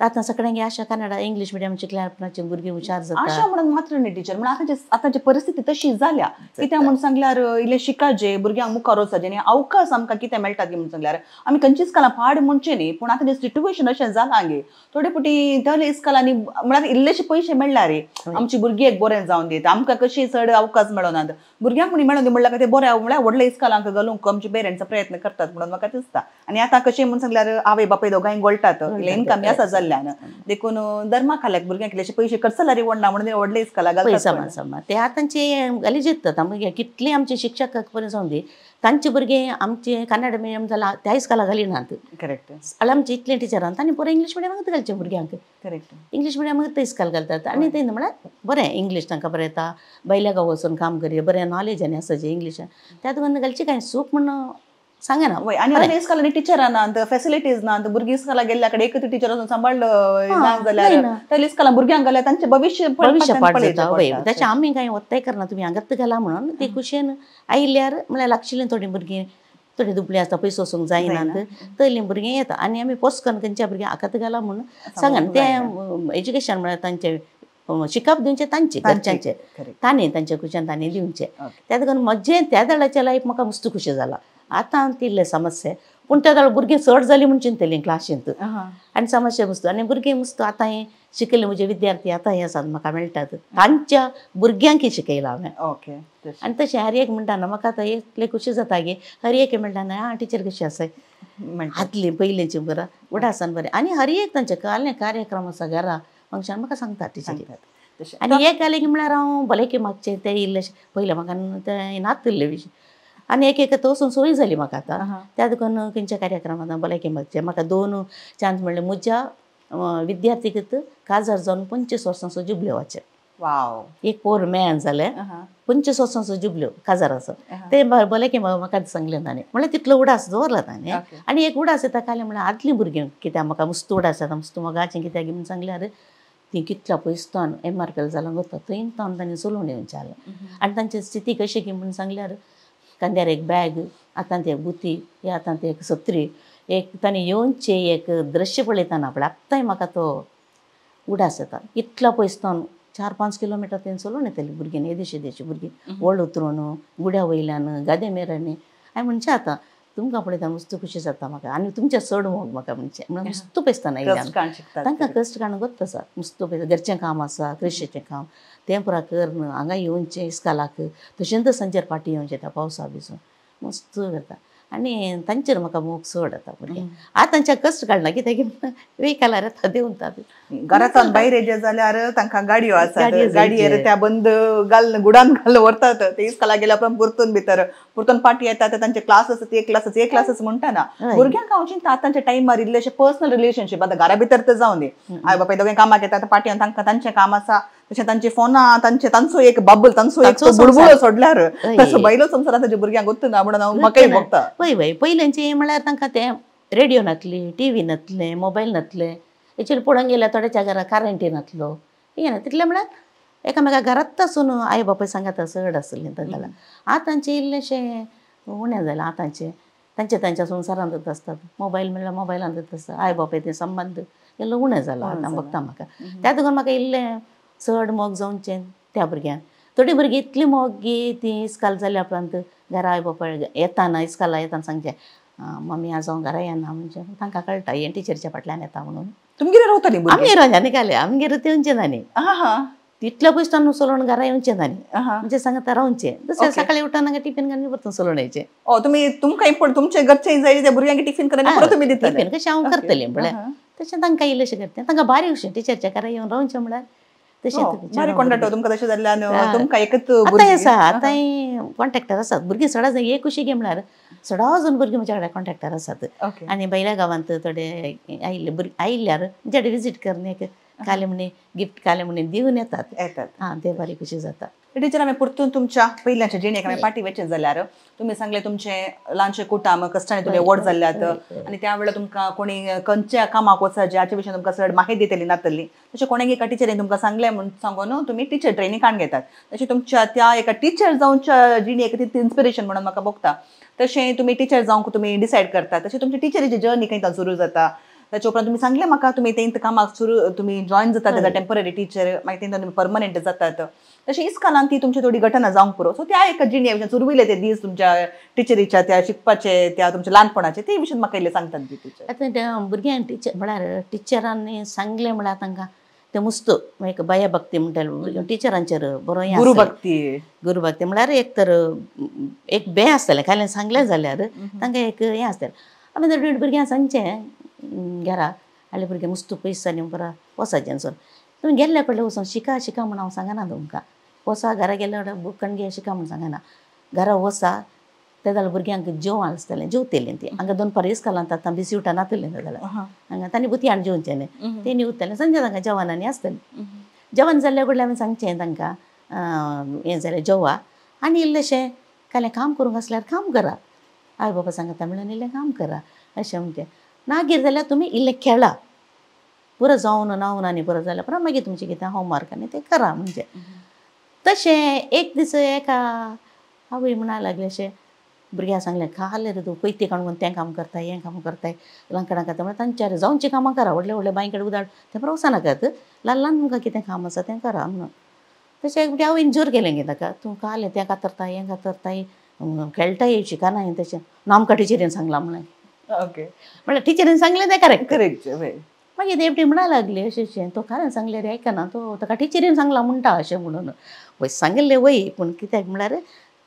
Speaker 2: आतां सगळ्यांक आशा कन्नडा इंग्लीश मिडियम शिकल्यार आपणाची भुरगीं हुशार जाता
Speaker 1: आशा म्हणून मात्र न्ही टिचर म्हणून आतांची परिस्थिती तशी जाल्या कित्याक म्हणून सांगल्यार इल्लें शिकाजे भुरग्यांक मुखार वचपाचें आनी अवकाश आमकां कितें मेळटा की म्हणून सांगल्यार आमी खंयचीच इस्कॉलां पाड म्हणचें न्ही पूण आतां सिट्युएशन अशें जालां गे थोडे फावटी थंय इस्कॉलांनी म्हळ्यार इल्लेशे पयशे मेळ्ळ्यार रे आमची भुरगीं एक बरें जावन दिता आमकां कशी चड अवकाश मेळनात भुरग्यांक म्हणी मेळोन दी म्हणल्यार ते बरें म्हळ्यार व्हडल्या इस्कॉलांक घालूंक आमचे पेरंट्स प्रयत्न करतात म्हणून म्हाका दिसता आनी आतां कशें म्हणून सांगल्यार आवय बापूय दोगांय गोळटात इन्कम आसा जाल्ल्यान देखून दरमा खाल्याक भुरग्यांक इल्लेशे पयशे खर्च जाल्यार व्हडना म्हणून व्हडले इस्कॉलाक घालतात
Speaker 2: समा ते आतांचे घाली जिखतात आमगे कितले आमचे शिक्षक पर्यंत जावन दी तांचे भुरगे आमचे कन्नडा मिडियम जाला त्या इस्कॉलाक घालिनात करेक्ट आमचे इतले टिचरांत आनी बरें इंग्लीश मिडियमाक घालचे भुरग्यांक करेक्ट इंग्लीश मिडियमाक ते इस्कॉल घालतात आनी ते म्हळ्यार बरें इंग्लीश तांकां बरें येता भायल्या गांव वचून काम करी बरें नॉलेज आनी आसा जें इंग्लिशान त्या देखून घालची कांय चूक म्हण सांगना
Speaker 1: वय आनी आतां इस्कॉलांनी टिचरां नात फॅसिलिटीज नात भुरगीं इस्कॉलाक गेल्ल्या कडेन एकच टिचर वचून सांबाळ्ळो ना जाल्यार त्या इस्कॉलां भुरग्यांक घाल्यार तांचें भविश्य भविश्य
Speaker 2: पाड जाता वय तशें आमी कांय वत्ताय करना तुमी हांगात घाला म्हणून ते खुशयेन आयल्यार म्हळ्यार लागशिल्लीं थोडीं भुरगीं थोडीं दुबळीं आसता पयसो वचूंक जायनात तयलीं भुरगीं येता आनी आमी पोसकन खंयच्या भुरग्यांक हाकात घाला म्हणून सांगना तें एज्युकेशन म्हळ्यार तांचें शिकप दिवचें तांचें घरच्यांचें तांणी तांच्या खुशयेन तांणी दिवचें त्या देखून म्हजें त्या दळाचें लायफ म्हाका मस्त खुशी जाला आतां तिल्ले समस्या पूण त्या वेळार भुरगीं चड जालीं म्हूण चिंतलीं क्लासींत आनी समस्या मुस्त आनी भुरगीं मुस्त आतां हें शिकयलें म्हजे विद्यार्थी आतां हें आसात म्हाका मेळटात तांच्या भुरग्यांकय शिकयलां हांवें
Speaker 1: ओके
Speaker 2: आनी तशें हर एक म्हणटा न्हू म्हाका आतां इतलें खुशी जाता की हर एक म्हणटा न्हू आं टिचर कशी आसाय आदली पयलींची बरां व्हडा आसान बरें आनी हर एक तांचे काले कार्यक्रम आसा घरा फंक्शन म्हाका सांगता टिचरी आनी एक जालें की म्हळ्यार हांव भलेकी मागचें तें इल्लेशें पयलें म्हाका तें नातिल्लें विशय आनी एक एक वचून सोय जाली म्हाका आतां. त्या देखून खंयच्या कार्यक्रमांत भलायकी मागचें म्हाका 2 चान्स म्हणलें म्हज्या विद्यार्थीक काजार जावन 25 वर्सांचो जुबलेवाचें. एक पोर मेयान जालें 25 वर्सांचो जुबल्यो काजाराचो तें भलायकी म्हाका सांगलें ताणें म्हणल्यार तितलो उडास दवरला ताणें. आनी एक उडास येता कालें म्हणल्यार आदलीं भुरगीं कित्याक म्हाका मुस्त उडास येता मुस्त मोगाचें कित्याक म्हूण सांगल्यार तीं कितल्या पयस तावन एमआरपीएल जालां वता थंय तावन तांणी चलोवन येवचें जालें. आनी तांची स्थिती कशी की म्हूण सांगल्यार कांद्यार एक बॅग, हातांत एक बुती, हातांत एक सत्री, एक तांणी येवचें एक दृश्य पळयतना पळय आत्तांय म्हाका तो उडास येता. इतलो पयस तावन 4-5 किलोमिटर थंय चलोवन येतालीं भुरगीं, येदेशी येदेशी भुरगीं व्हड उतरून गुड्या वयल्यान गादे मेरांनी. हांवें म्हणचें आतां तुमकां पळयता मस्त खुशी जाता म्हाका आनी तुमचें चड मोग म्हाका म्हणचें म्हणून मस्त पयसतना आयल्यान तांकां कश्ट काडून गोत्त आसा. मस्त पयस घरचें काम आसा, कृशीचें काम तें पुरा करून हांगा येवचें इस्कालाक तशेंच सांजेर फाटीं येवचें त्या पावसा भिजून मस्त करता आनी तांचेर म्हाका मोग चड येता भुरग्यांक. आतां तांच्या कश्ट काडना कित्याक वेहिकलार येता देंवतात.
Speaker 1: घरांतल्यान भायर येयले जाल्यार तांकां गाडयो आसात, गाडयेर त्या बंद घाल गुडान घाल व्हरतात. ते इस्कोलाक गेल्या उपरांत परतून भितर परतून फाटीं येतात. तांचे क्लास आसा, एक क्लास एक क्लास म्हणटा ना भुरग्यांक हांव चिंता आतांच्या टायमार इल्लेशे पर्सनल रिलेशनशीप आतां घरा भितर तर जावन दी आवय बापाय दोगांय कामाक येतात फाटीं येवन तांकां तांचें काम आसा तशें तांची फोनां तांचे तांचो एक बबल तांचो एक बुळबुळो सोडल्यार तसो बायलो संवसार आतांच्या भुरग्यांक गोत्त ना म्हणून हांव म्हाकाय भोगता.
Speaker 2: पळय पळय पयल्यांचे म्हळ्यार तांकां तें रेडियो नासली, टीव्ही नासलें, मोबायल नासलें. हेचेर पळोवंक गेल्यार थोड्याच्या घरा करंटी नासलो हें ना तितलें म्हळ्यार एकामेका घरांत आसून आई बापाय सांगाता चड आसलें तांकां. आतांचें इल्लेशें उणें जालें. आतांचें तांचे तांच्या संवसारांतच आसतात, मोबायल म्हणल्यार मोबायलांतच आसता. आई बापाय तें संबंद इल्लो उणें जाला आतां बघता म्हाका. त्या देखून म्हाका इल्लें चड मोग जावचें त्या भुरग्यांक. थोडीं भुरगीं इतलीं मोगी तीं इस्काल जाल्या उपरांत घरा आई बापाय येताना इस्काला येताना सांगचें मम्मी आज हांव घरा येना म्हणजे तांकां कळटा हें टिचरीच्या फाटल्यान येता म्हणून.
Speaker 1: तुमगेर रावतालीं?
Speaker 2: आमगेर रावतालीं काले आमगेर ते येवचें ना न्ही तितल्या पयस तांकां चलोवन घरा येवचें ना न्ही म्हणजे सांगता रावचें. दुसऱ्या सकाळी उठून टिफिन घालून परतून चलोवन येवचें.
Speaker 1: तुमी तुमकां इम्पोर्ट तुमचे घरचें जाय त्या भुरग्यांक टिफिन करून परत तुमी दितले
Speaker 2: टिफिन कशें हांव करतलें म्हळ्यार तशें तांकां इल्लेशें करता. तांकां बारीक अशें टिचरच्या घरा येवन रावचें म्हळ्यार
Speaker 1: तशें कॉन्ट्रॅक्टर तुमकां तशें जाल्ल्यान तुमकां एकच
Speaker 2: आतांय आसा. आतांय कॉन्ट्रॅक्टर आसात भुरगीं सडा जाण एक खुशी गे म्हळ्यार सडा जाण भुरगीं म्हज्या कडेन कॉन्ट्रॅक्टर आसात. आनी भायल्या गांवांत थोडे आयिल्ले भुरगीं आयिल्ल्यार म्हजे कडेन विजीट करून एक काले म्हणी गिफ्ट काले म्हणी दिवन येतात
Speaker 1: येतात.
Speaker 2: हां ते बारीक खुशी जाता.
Speaker 1: टिचर आमी परतून तुमच्या पयल्याच्या जिणेक आमी फाटीं वचत जाल्यार तुमी सांगलें तुमचें ल्हानशें कुटाम कश्टांनी तुमी व्हड जाल्यात आनी त्या वेळार तुमकां कोणी खंयच्या कामाक वचपाचें हाचे विशीं तुमकां चड माहिती दितली नातली. तशें कोणें एका टिचरीन तुमकां सांगलें म्हूण सांगून तुमी टिचर ट्रेनिंग काडून घेतात. तशें तुमच्या त्या एका टिचर जावच्या जिणेक ती इन्स्पिरेशन म्हणून म्हाका भोगता. तशें तुमी टिचर जावंक तुमी डिसायड करता. तशें तुमची टिचरीची जर्नी खंय सुरू जाता. ताच्या उपरांत तुमी सांगलें म्हाका तुमी तेंत कामाक सुरू तुमी जॉयन जातात एज अ टेम्पररी टिचर, मागीर तेंत तुमी परमनंट जातात. तशें इस्कालान ती तुमची थोडी घटना जावंक पुरो. सो त्या एका जिणे विशीं सुरविले ते दीस तुमच्या टिचरीच्या त्या शिकपाचे त्या तुमच्या ल्हानपणाचे ते विशीं म्हाका इल्लें सांगतात ती टिचर.
Speaker 2: आतां त्या भुरग्यांक टिचर म्हळ्यार टिचरांनी सांगलें म्हळ्यार तांकां तें मुस्त एक बाया भक्ती म्हणटाले टिचरांचेर बरो हें
Speaker 1: गुरुभक्ती.
Speaker 2: गुरुभक्ती म्हळ्यार एक तर एक बें आसतालें काल्यान सांगलें जाल्यार तांकां एक हें आसतालें. आमी थोडी भुरग्यांक सांगचें घरा हाडले भुरगें मुस्त पयस जालें बरा वचाचें सोड तुमी गेल्ल्या कडले वचोन शिका शिका म्हूण हांव सांगना तुमकां. वचा घरा गेल्या कडेन बूक काडून घे शिका म्हूण सांगना. घरा वचा ते जाल्यार भुरग्यांक जेवण आसतालें जेवतलीं तीं. हांगा दोन इस्कालांत आतां बिस्कुटां नातलें जाल्यार हांगा तांणी बुती हाडून जेवचें न्ही तेणी उरतालें सांजे तांकां जेवण आनी आसतलें. जेवण जाल्ल्या कडल्यान आमी सांगचें तांकां हें जालें जेवा आनी इल्लेशें कालें काम करूंक आसल्यार काम करा. आई बाबा सांगता म्हणल्यार इल्लें काम करा अशें म्हणचें. मागीर जाल्यार तुमी इल्लें खेळा पुरो जावन न्हांवन आनी पुरो जाल्यार पुरो मागीर तुमचें कितें होमवर्क आनी तें करा म्हणजे. तशें एक दीस एका आवय म्हणा लागलें अशें भुरग्यांक सांगलें खालें रे तूं पयते काडून तें काम करताय हें काम करताय लंकडां करता म्हणल्यार तांच्या जावचीं कामां करा व्हडले व्हडले बांय कडेन उदाड तें पुरो वचनाकात ल्हान ल्हान तुमकां कितें काम आसा तें करा म्हणून. तशें एक आवयन जोर केलें गे ताका तूं खालें तें कातरताय हें कातरताय खेळटाय शिकना हें तशें ना आमकां टिचरीन सांगलां म्हणलें.
Speaker 1: ओके
Speaker 2: म्हणल्यार टिचरीन सांगलें तें करेक्ट
Speaker 1: करेक्ट.
Speaker 2: मागीर ते म्हणा लागली अशें अशें तो कारण सांगलें रे आयकना तो ताका टिचरीन सांगलां म्हणटा अशें म्हणून. वय सांगिल्लें वय पूण कित्याक म्हळ्यार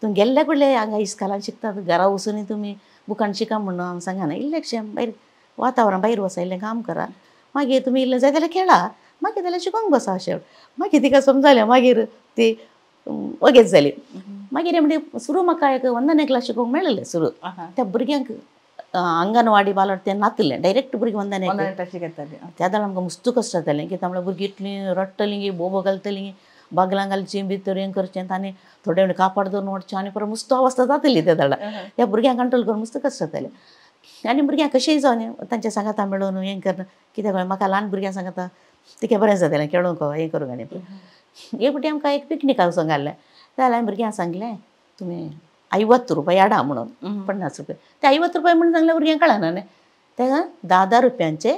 Speaker 2: तूं गेल्ल्या कडले हांगा इस्कालान शिकतात घरा वचून तुमी बुकान शिका म्हणून हांव सांगना. इल्लें भायर वातावरण भायर वचा इल्लें काम करा मागीर तुमी इल्लें जाय जाल्यार खेळा मागीर जाल्यार शिकोंक बसा अशें. मागीर तिका समजालें मागीर ती वगेच जाली. मागीर म्हणजे सुरू म्हाका एक वंदने क्लास शिकोवंक मेळिल्लें सुरू त्या भुरग्यांक अंगणवाडी बालवाडी तें नातिल्लें डायरेक्ट भुरगीं वंदने त्या वेळार आमकां मुस्तू कश्ट जातालें कित्याक म्हळ्यार भुरगीं इतलीं रडटलीं की बोबो घालतलीं बागलां घालचीं भितर हें करचें आनी थोडे वेळ कापाड दवरून वचचें आनी परत मुस्तू अवस्था जातली त्या वेळार त्या भुरग्यांक कंट्रोल करून मुस्तू कश्ट जातालें आनी भुरग्यांक कशेंय जावन तांच्या सांगाता मेळून हें करून कित्याक म्हाका ल्हान भुरग्यां सांगाता तिका बरें जातालें खेळूंक हें करूंक आनी एक फावटी आमकां एक पिकनिकाक वचूंक घाल्लें जाल्यार हांवें भुरग्यांक सांगलें तुमी 50 रुपया हाडा म्हणून 50 रुपया ते 50 रुपया म्हणून सांगलें भुरग्यांक कळना न्ही तेका 10-10 रुपयांचे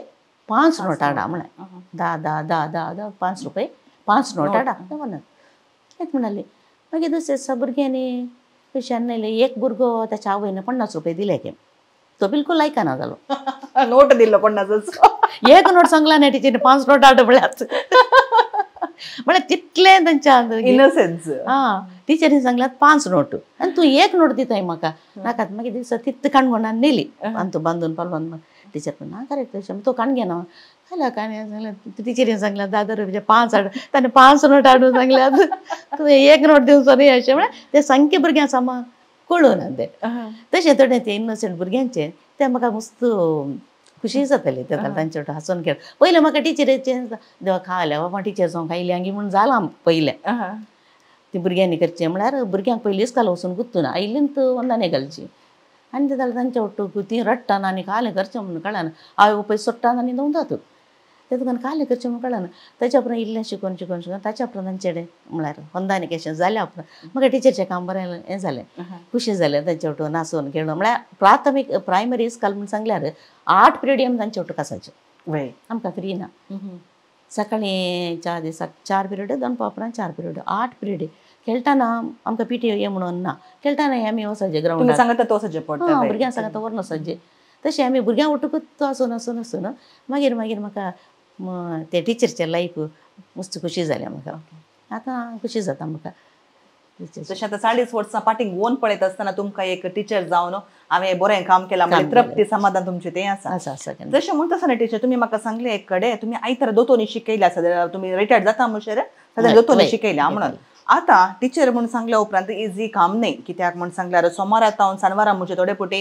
Speaker 2: 5 नोट हाडा म्हळें 10 10 10 10 10 5 रुपये 5 नोट हाडा म्हणून तेच म्हणाले. मागीर दुसरे दिसा भुरग्यांनी पयशान न्हेले एक भुरगो ताच्या आवयन 50 रुपये दिले की तो बिलकुल आयकना जालो
Speaker 1: नोट दिल्लो 50
Speaker 2: एक नोट सांगला न्ही टिचरीन 5 नोट हाड म्हळ्यार म्हळ्यार तितलें तांच्या
Speaker 1: इनोसन्स.
Speaker 2: हां टिचरीन सांगल्यात 5 नोट आनी तूं एक नोट दिताय म्हाका नाका. मागीर दिसा तित काणकोणान नेली आनी तूं बांदून पालवान टिचर पण ना करेक्ट तशें तो काण घेना जाल्यार कांय सांगलें टिचरीन सांगल्यात 10 रुपयाचे 5 हाड ताणें 5 नोट हाडून सांगल्यात तुवें एक नोट दिवचो न्ही अशें म्हळ्यार ते सामकें भुरग्यां सामा कळून तें तशें थोडें तें इनोसंट भुरग्यांचें तें म्हाका मस्त खुशी जाताली ते तांचे वांगडा हांसून खेळ. पयलें म्हाका टिचरीचें देवा खाल्या बाबा टिचर जावंक आयली आंगी म्हूण जालां पयलें ती भुरग्यांनी करचें म्हळ्यार भुरग्यांक पयलीं इस्काल वचून गुत्तूना आयलीं वंदाने घालची आनी ते जाल्यार तांच्या वट्टूक तीं रडटाना आनी कालें करचें म्हणून कळना आवय बापूय सोडटाना आनी दवरतात ते तुका कालें करचें म्हणून कळना. ताच्या उपरांत इल्लें शिकोवन शिकोवन शिकोवन ताच्या उपरांत तांचे कडेन म्हळ्यार वंदाने कशें जाल्या उपरांत म्हाका टिचरचें काम बरें हें जालें खुशी जालें तांच्या वटून नाचून खेळून. म्हळ्यार प्राथमीक प्रायमरी इस्काल म्हूण सांगल्यार 8 पिरियड आमी तांच्या वटूक आसाचे आमकां फ्री ना. सकाळीं 4 दिसाक 4 पिरियड दनपा उपरांत 4 पिरियड 8 पिरियड खेळटाना आमकां पी टी ए म्हणून ना खेळटाना आमी वचचे ग्रावंडार भुरग्यांक सांगता व्हरून वचचे तशें आमी भुरग्यां वटूकच आसून आसून आसून मागीर मागीर म्हाका ते टिचरचें लायफ मस्त खुशी जालें म्हाका आतां खुशी जाता म्हाका.
Speaker 1: तशें आतां 40 वर्सां फाटीं वोन पळयत आसतना तुमकां एक टिचर जावन हांवें बरें काम केलां म्हणजे तृप्ती समाधान तुमचें तें आसा.
Speaker 2: आसा
Speaker 1: तशें म्हणटा आसतना टिचर तुमी म्हाका सांगलें एक कडेन तुमी आयतारा दोतोनी शिकयल्या आसा तुमी रिटायर्ड जाता म्हणसर सद्या दोतोनी शिकयल्या म्हणून. आतां टिचर म्हूण सांगल्या उपरांत इजी काम न्ही कित्याक म्हूण सांगल्यार सोमारा जावन सानवारा म्हणजे थोडे फावटी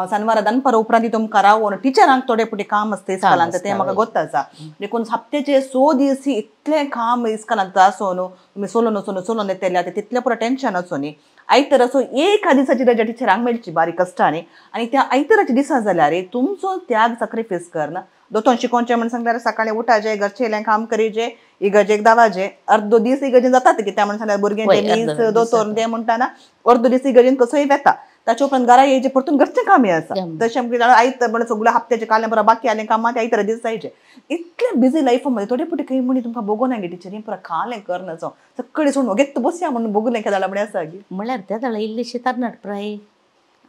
Speaker 1: सानवारा दनपार उपरांत तुमकां रावोन टिचरांक थोडे फावटी काम आसता इस्कॉलांत तें म्हाका गोत्त आसा. देखून हप्त्याचे 6 दीस इतलें काम इस्कॉलांत आसून तुमी सोलोन वचून सोलोन येतले आतां तितलें पुरो टेंशन आसून न्ही आयतार असो एका दिसाची रजा टिचरांक मेळची बारीक कश्टांनी आनी त्या आयताराच्या दिसा जाल्यार तुमचो त्याग सॅक्रिफायस करना दोतोन शिकोवचें म्हण सांगल्यार सकाळीं उठाचें घरचें इल्लें काम करीचें इगर्जेक धांवाचें अर्दो दीस इगर्जेन जातात कित्याक म्हण सांगल्यार भुरग्यांचे मीस दोतोर तें म्हणटाना अर्दो दीस इगर्जेन कसोय वेता ताच्या उपरांत घरा येयचें परतून घरचें कामय आसा. तशें आमकां आयत म्हण सगळें हप्त्याचें कालें बरें बाकी आलें कामां ते आयतारा दीस जायचे इतलें बिजी लायफ मध्ये थोडे फावटी खंय म्हणी तुमकां बगोना गे टिचरी पुरा कालें करना जावं सगळें सोडून वगेत बसया म्हणून बगुलें केदाळा म्हळ्यार आसा गी
Speaker 2: म्हळ्यार त्या वेळार इल्लीशी तरणाट प्राय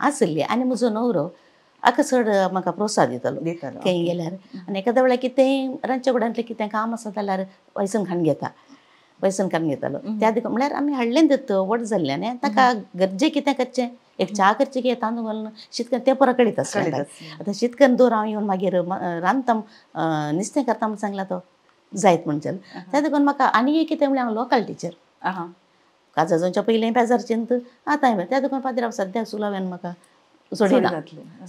Speaker 2: आसली आनी म्हजो न्हवरो आका चड म्हाका प्रोत्साह दितालो खंय गेल्यार आनी एखाद्या वेळार कितेंय रांदच्या कुडांतलें कितें काम आसा जाल्यार वैसून खाण घेता वैसून काडून घेतालो. त्या देखून म्हळ्यार आमी हाडलें दित व्हड जाल्लें आनी ताका गरजे कितें करचें एक च्या करची की तांदूळ घालून शीत तें परत कळीत आसलें. आतां शीत करून दवर हांव येवन मागीर रांदता नुस्तें करता म्हूण सांगलां तो जायत म्हण जालें. त्या देखून म्हाका आनी एक कितें म्हळ्यार हांव लोकल टिचर काजा जावच्या पयलीं पेजारचें आतां त्या देखून पाद्राव सद्याक सुलाव्यान म्हाका सोडिना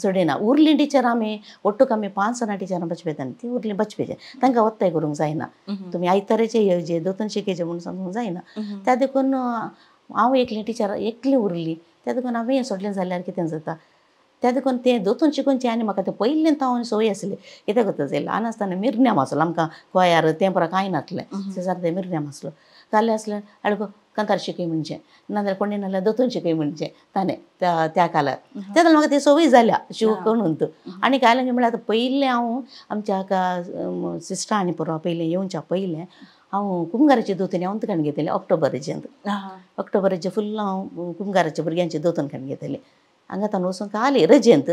Speaker 2: सोडिना. उरलीं टिचर आमी ಒಟ್ಟುಕ್ आमी 5 जाणां टिचरां बचपेता ती उरलीं बचपेचें तांकां ಒತ್ತಾय करूंक जायना तुमी आयताराचें येवचें दोतोन शिकयचें म्हूण सांगूंक जायना. त्या देखून हांव एकलें टिचर एकलें उरली त्या देखून हांवें सोडलें जाल्यार कितें जाता त्या देखून तें दोतोन शिकोवचें आनी म्हाका तें पयलें हांव संवय आसली कित्याक जाता ल्हान आसतना मिरन्याम आसलो आमकां गोंयार तें पुरो कांय नासलें शेजार तें मिरन्याम आसलो कालें आसलें आडको कांतार शिकय म्हणचें नाजाल्यार कोणी नाल्यार दोतोन शिकय म्हणचें ताणें त्या त्या काळार त्या जाल्यार म्हाका ती संवय जाल्या शिकून. आनी काय म्हळ्यार आतां पयलें हांव आमच्या हाका सिस्टरां आनी पुरो पयलें येवच्या पयलें हांव कुमगाराचे दोतोनी हांव काडून घेतलें ऑक्टोबराचें ऑक्टोबराचें फुल्ल हांव कुमगाराच्या भुरग्यांचे दोतोन काडून घेतलें हांगा तांदूळ वचून काली रजेंत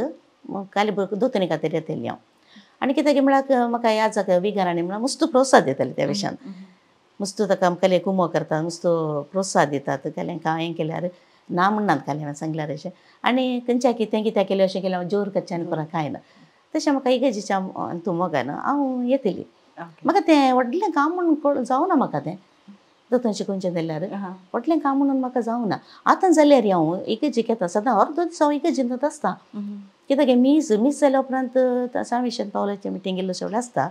Speaker 2: काली दोतोनी खातीर येतली हांव. आनी कित्याक म्हळ्यार म्हाका ह्या जाका विगारांनी म्हळ्यार मस्त प्रोत्साह दिताले त्या विशयान मस्त ताका आमकां कुमो करतात मस्त प्रोत्साह दितात कालें कांय केल्यार ना म्हणनात कालें हांवें सांगल्यार अशें आनी खंयच्या कितें कित्याक केलें अशें केलें जोर करचें आनी परत कांय ना. तशें म्हाका इगर्जेच्या तूं मोगान हांव येतली म्हाका तें व्हडलें काम म्हूण जावना म्हाका तें दोतोर शिकोवचें जाल्यार व्हडलें काम म्हणून म्हाका जावना. आतां जाल्यार हांव इगर्जेक येता सदां, अर्दो दीस हांव इगर्जेंत आसता. कित्याक मीस मीस जाल्या उपरांत सांविशन पावलाचें मिटींग इल्लो सगळें आसता,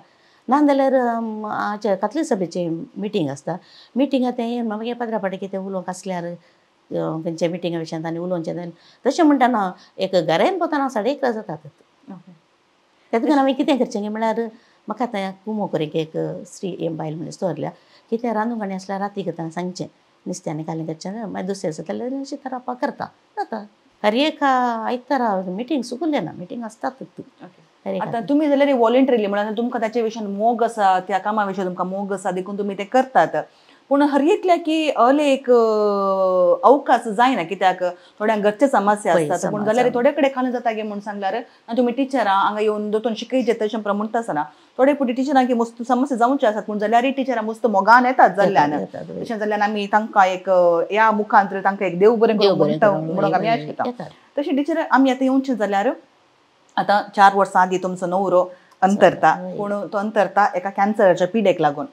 Speaker 2: ना जाल्यार हाचे कातली सभेची मिटींग आसता. मिटिंगा तें मागीर पाद्रा फाटीं कितें उलोवंक आसल्यार खंयच्या मिटिंगा विशयांत आनी उलोवचें जाल्यार तशें म्हणटाना एक घरान वतना 11:30 जातात. तेका हांवें कितें करचें म्हळ्यार म्हाका आतां कुमो करीक एक स्त्री बायल मनीस दवरल्या, कितें रांदूंक आनी आसल्यार राती करतना सांगचें नुस्तें आनी कालें करचें, मागीर दुसरें दिसा जाल्यार शीत रांदपाक करता जाता. हर एक आयतारा मिटींग चुकलें ना, मिटींग आसतात.
Speaker 1: आतां तुमी जाल्यार वॉलंटरीली म्हणल्यार तुमकां ताचे विशयान मोग आसा, त्या कामा विशयान तुमकां मोग आसा देखून तुमी तें करतात. पूण हर एकल्या की अले एक अवकाश जायना, कित्याक थोड्यांक घरचे समस्या आसतात, पूण जाल्यार थोडे कडेन खालून जाता गे म्हूण सांगल्यार तुमी टिचरां हांगा येवन दोतोन शिकयचे तशें म्हणटा आसतना थोडे फुडें टिचरांक मस्त समस्या जावचे आसात, पूण जाल्यार टिचरां मस्त मोगान येतात जाल्ल्यान तशें जाल्ल्यान आमी तांकां एक ह्या मुखांत तांकां एक देव बरें म्हणून आमी आशिता. तशें टिचर आमी आतां येवचें जाल्यार आतां 4 वर्सां आदीं तुमचो नवरो अंतरता, पूण तो अंतरता एका कॅन्सराच्या पिडेक लागून.